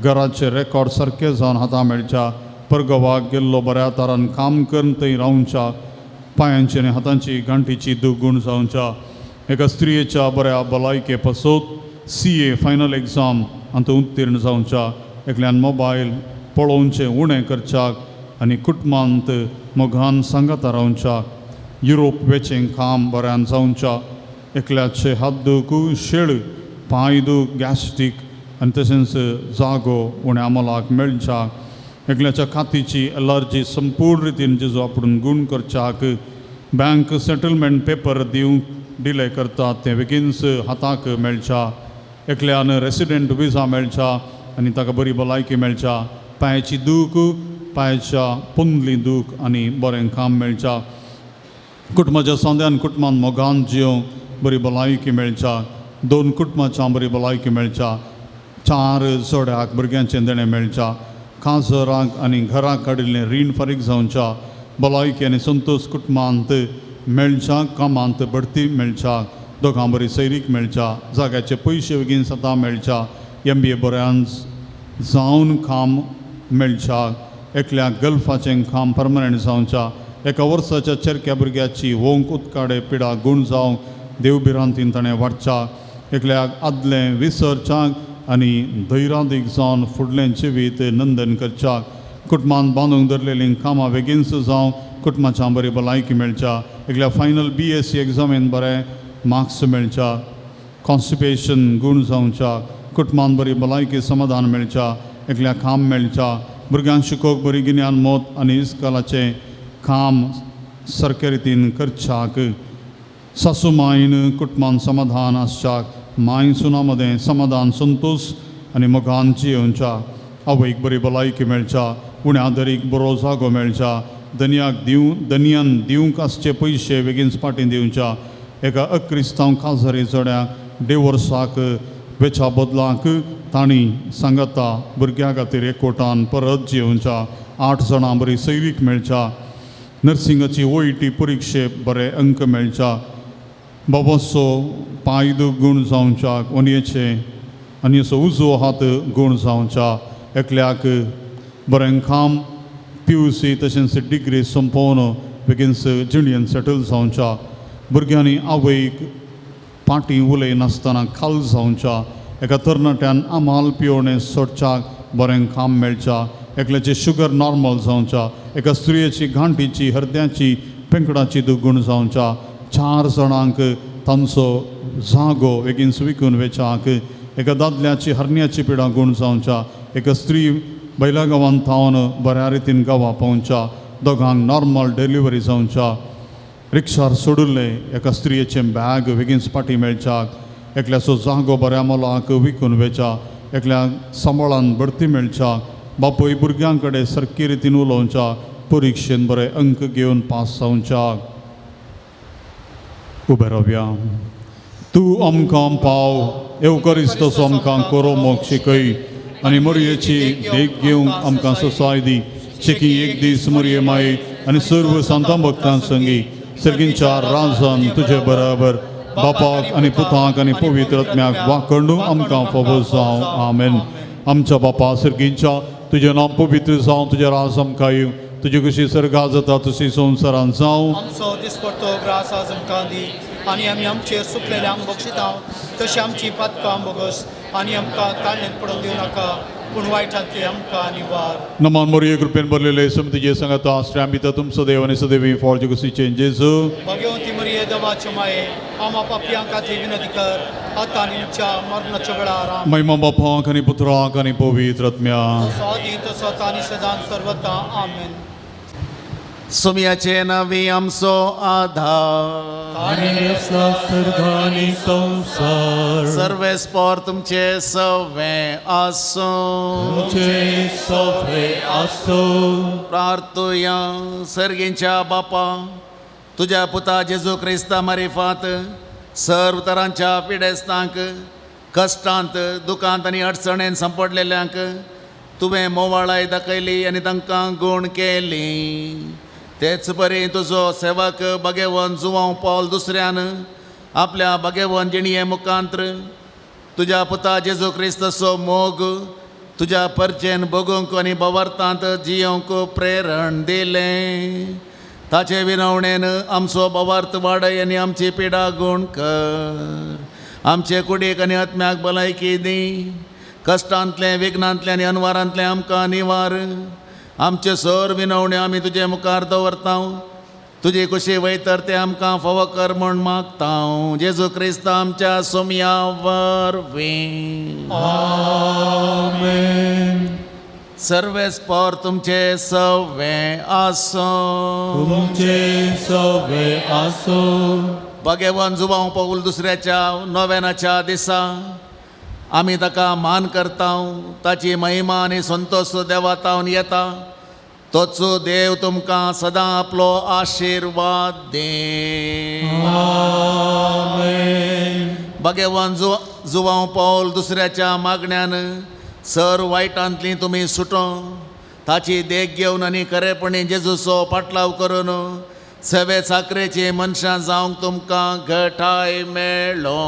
A: घराचे रेकॉर्ड सारके जावन हाता मेळच्या, परगवाक गेल्लो बऱ्या तरान काम करून थंय रावच्या, पांयांची आनी हातांची गांठीची दुगूण जावच्या, एका स्त्रियेच्या बऱ्या भलायके पासत CA final exam हातूंत उत्तीर्ण जावच्या, एकल्यान मोबायल पळोवचें उणें करच्याक आनी कुटुंबांत मोगान सांगाता रावच्या, युरोप वेचें काम बऱ्यान जावच्या, एकल्याचे हात दूख, शेळ, पांय दूख, गॅस्ट्रीक आनी तशेंच जागो उण्या अमलाक मेळच्या, एकल्याच्या कातीची एलर्जी संपूर्ण रितीन जेजू आपूण गूण करच्याक, बँक सेटलमेंट पेपर दिवंक डिले करतात तें बेगीनच हाताक मेळच्या, एकल्यान रेसिडेंट विजा मेळच्या आनी ताका बरी भलायकी मेळच्या, पांयाची दूख, पांयाच्या पोंदली दूख आनी बरें काम मेळच्या, कुटुंबाच्या सांद्यान कुटुंबान मोगान जियोवंक बरी भलायकी मेळच्या, 2 कुटुंबाच्या बरी भलायकी मेळच्या, 4 जोड्याक भुरग्यांचें देणें मेळच्या, काजराक आनी घराक काडिल्लें रीण फारीक जावच्या, भलायकी आनी संतोश कुटुंबांत मेळच्या, कामांत बढती मेळच्या, दोगां बरी सैरीक मेळच्या, जाग्याचे पयशे बेगीन सदां मेळच्या, MBA बऱ्यान जावन काम मेळच्या एकल्या गल्फाचें काम परमनंट जावच्या एका वर्साच्या चेरक्या भुरग्याची वोंक उत्काडे पिडा गूण जावंक देवभिरांतीन ताणें वाडच्या एकल्याक आदलें विसरच्याक आनी धैरादीक जावन फुडलें जिवीत नंदन करच्याक कुटुंबान बांदूंक धरलेलीं कामां बेगीनच जावं कुटुंबाच्या बरी भलायकी मेळच्या एकल्या फायनल BSc एग्जामीन बरें मार्क्स मेळच्या कॉन्स्टिपेशन गूण जावच्या कुटुंबान बरी भलायकी समाधान मेळच्या एकल्या काम मेळच्या भुरग्यांक शिकोवंक बरी गिन्यान मत आनी इस्कालाचें काम सारके रितीन करच्याक सासू मायन कुटुंबान समाधान आसच्याक माय सुना मदें समाधान संतोश आनी मोगान जियोवच्या आवयक बरी भलायकी मेळच्या उण्या दरीक बरो जागो मेळच्या दनयाक दिवं दनयान दिवंक आसचे पयशे बेगीन फाटीं दिवच्या एका अक्रिस्तांव काजारी जोड्याक डिवोर्साक वेच्या बदलाक तांणी सांगता भुरग्यां खातीर एकवटान परत जियोवच्या 8 जाणां बरी सैरीक मेळच्या नर्सिंगाची OET परिक्षे बरे अंक मेळच्या बाबाचो पांय गूण जावच्याक वनयेचे आनी असो उजवो हात गूण जावच्या एकल्याक बरें काम PUC तशेंच डिग्री सोंपोवन बेगीनच जिणेन सेटल जावच्या भुरग्यांनी आवयक पाटी उलयनासतना खाल जावच्या एका तरणाट्यान आमाल पिवणें सोडच्याक बरें काम मेळच्या एकल्याची शुगर नॉर्मल जावच्या एका स्त्रियेची घांटीची हरद्याची पेंकडाची दुगूण जावच्या 4 जाणांक तांचो जागो बेगीन विकून वेच्याक एका दादल्याची हरण्याची पिडा गूण जावच्या एका स्त्री बैला गांवांत थावन बऱ्या रितीन गांवा पावच्या दोगांक नॉर्मल डिलिव्हरी जावच्या रिक्षार सोडिल्लें एका स्त्रियेचें बॅग बेगीन फाटीं मेळच्याक एकल्याचो जागो बऱ्या मोलाक विकून वेच्या एकल्याक सांबाळान बढती मेळच्या बापूय भुरग्यां कडेन सारकी रितीन उलोवच्या परिक्षेन बरे अंक घेवन पास जावच्या. उबे रावया. तूं आमकां पाव येवकरिस्तसो आमकां कोरो मोग शिकय आनी मोरयेची देख घेवंक आमकां सोसाय दी शेकी एक दीस मोरये माये आनी सर्व सांतां भक्तां संगी सर्गींच्या राजान तुजे बराबर बापाक आनी पुताक आनी पवित्र आत्म्याक वाकडू आमकां फावो जावं. आमेन. आमच्या बापा सर्गींच्या तुजें नांव पवित्र जावं, तुजें राज आमकां येवं, तुजी कशी सर्गा जाता तशी संवसारान जावं.
H: आमचो दिसपडतो ग्रास आज आमकां दी आनी आमी आमचेर सुकलेल्यांक बक्षिता तशी आमची पातकां बोगस आनी आमकां ताळ्यांत पडून दिवं नाका पूण वायटांतली आमकां निवार.
A: नमान मोरये कृपेन भरलेले समतीचे सांगता आश्रया भितर तुमचो देव आनी सदैवी फॉळ कशीचें जेजू.
H: भगवती मरिये देवाचे माये आमा पापयां खातीर विनंती कर आतां आनी आमच्या मरणाच्या वेळार.
A: महिमा बापाक आनी पुत्राक आनी पवित्र आत्म्याक.
H: तसो आदी तसो आतां आनी सदां सर्वता. आमेन.
D: सुम्याचे नावी आमचो आधार
G: आनी संवसार
D: सर्वेस्पोर तुमचे सवे आसूं.
G: तुमचे सवे आसूं.
D: प्रार्थुया. सर्गींच्या बापा तुज्या पुता जेजू क्रिस्ता मारिफात सर्व तरांच्या पिडेस्तांक कश्टांत दुखांत आनी अडचणेन सांपडलेल्यांक तुवें मोवाळाय दाखयली आनी तांकां गूण केली. तेच परी तुजो सेवक भगेवन जुवांव पावल दुसऱ्यान आपल्या भगेवन जिणये मुखांत्र तुज्या पुता जेजू क्रिस्ताचो मोग तुज्या परचेन भोगूंक आनी बवार्थांत जियोवंक प्रेरण दिलें. ताचे विनवणेन आमचो बवार्थ वाडय आनी आमची पिडा गूण कर. आमचे कुडीक आनी आत्म्याक भलायकी दी. कश्टांतलें विघ्नांतलें आनी अनवारांतलें आमकां निवार. आमचे सर विनवणे आमी तुजे मुखार दवरता. तुजी कुशी वयतर ते आमकां फावो कर म्हूण मागता. जेजू क्रिस्त आमच्या सोमया वरवीं.
G: आमेन.
D: सर्वेस्पोर तुमचे सवे आसूं.
G: तुमचे सवे आसूं.
D: भगवान जुवांव पावल दुसऱ्याच्या नोवेनाच्या दिसा आमी ताका मान करता. ताची महिमा आनी संतोश देवा तावन येता. तोच देव तुमकां सदां आपलो आशिर्वाद दे.
G: आमेन.
D: भगवान जुवांव पावल दुसऱ्याच्या मागण्यान सर वायटांतली तुमी सुटो. ताची देख घेवन आनी खरेपणी जेजूचो पाटलाव करून सवे चाकरेचे मनशां जावंक तुमकां घटाय मेळो.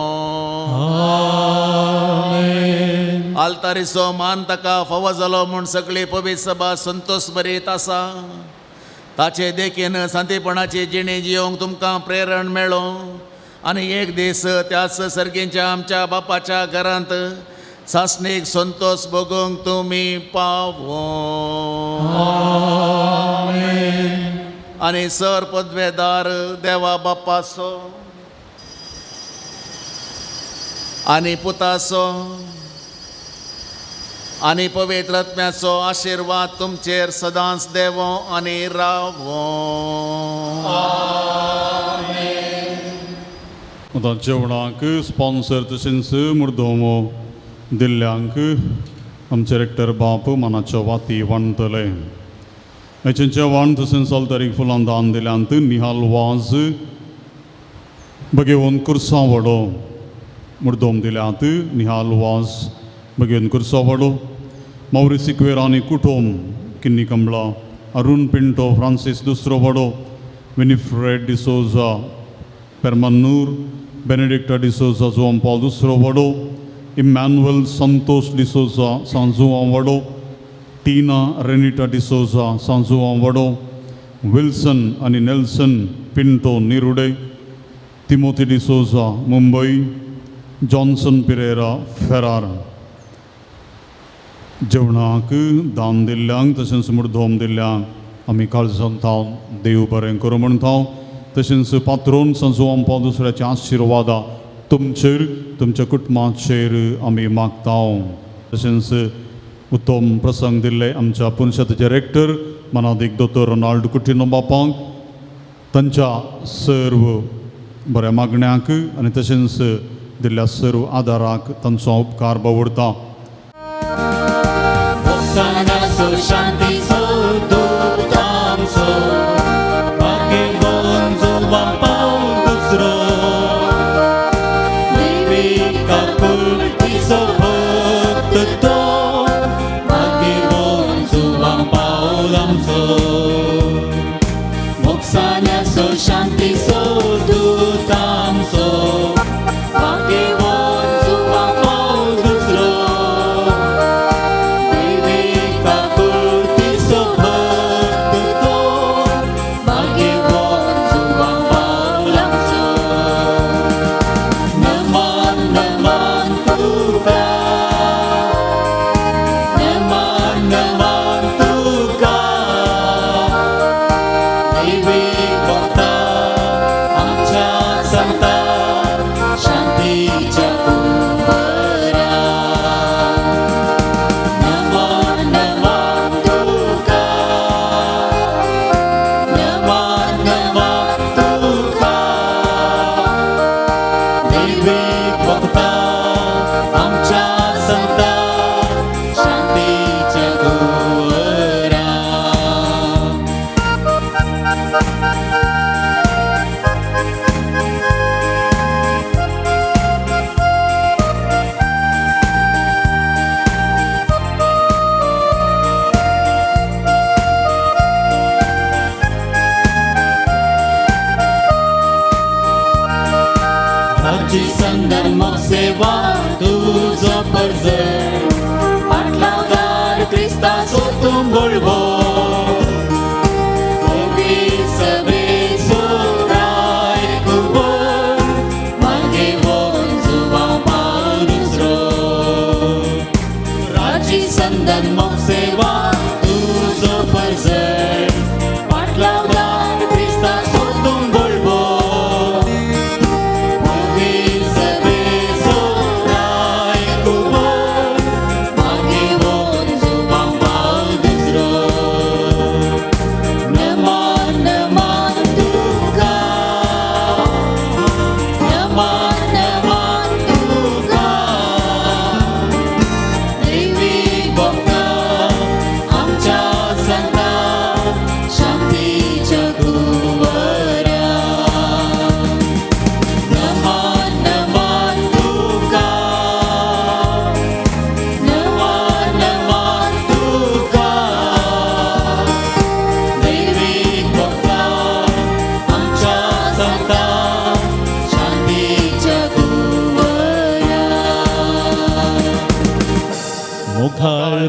D: आल्तारीचो मान ताका फावो जालो म्हूण सगळी पवित्र सभा संतोश बरीत आसा. ताचे देखीन सांतेपणाची जिणे जियोंक तुमकां प्रेरण मेळो आनी एक दीस त्याच सर्गींच्या आमच्या बापाच्या घरांत सासणीक संतोश भोगूंक तुमी पावो. आनी सर पदवेदार देवा बापाचो आनी पुताचो आनी पवित्र आत्म्याचो आशिर्वाद तुमचेर सदांच देवो आनी रावो.
A: आतां जेवणाक स्पॉन्सर तशेंच मुर्दोमो दिल्ल्यांक आमचे रेक्टर बाप मनाच्यो वाती वांटतले. हाचें जेवण तशेंच आल्तारीक फुलां दान दिल्यांत निहाल वाज बगेवन कुर्सावडो मुर्दोम दिल्यात निहाल वाज बगेवन कुर्सावडो, मौरी सिक्वेर आनी कुटुंब किन्नी कमला, अरुण पिंटो फ्रांसीस दुसरो वडो, विनिफ्रेड डिसोजा पेरमन्नूर, बेनेडिक्टा डिसोजा जुआं पॉल दुसरो वडो, इमॅन्युअल संतोष डिसोजा सांजुआं वडो, टीना रेनिटा डिसोजा सांजुआं वडो, विल्सन आनी Nelson Pinto Nirude, Timothy D'Souza Mumbai, Johnson Pereira Ferrer. जेवणाक दान दिल्ल्यांक तशेंच मुर्दोम दिल्ल्यांक आमी काळजांत थावन देव बरें करूं म्हणटा. तशेंच पात्रोन सांजुआं पॉल दुसऱ्याच्या आशिर्वादा तुमचेर तुमच्या कुटुंबाचेर आमी मागता. तशेंच उत्तम प्रसंग दिल्ले आमच्या पुनशताचे रेक्टर मनादीक दोतोर रोनाल्ड कुटिनो बापांक तांच्या सर्व बऱ्या मागण्यांक आनी तशेंच दिल्ल्या सर्व आदाराक तांचो उपकार बावडता.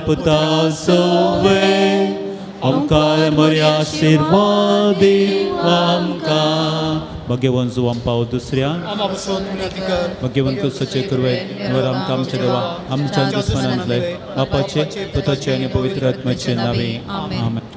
G: पुता सोवे आमकां बरी आशिर्वाद दी आमकां.
B: भगवान जुवान पाव दुसऱ्या
H: आमा बसून विनंती कर.
B: भगवान क्रिस्ताचे कृपे वर आमकां आमच्या देवा आमच्या दुस्मनांतले बापाचे पुताचे आनी पवित्र आत्म्याचे नावे आमेन.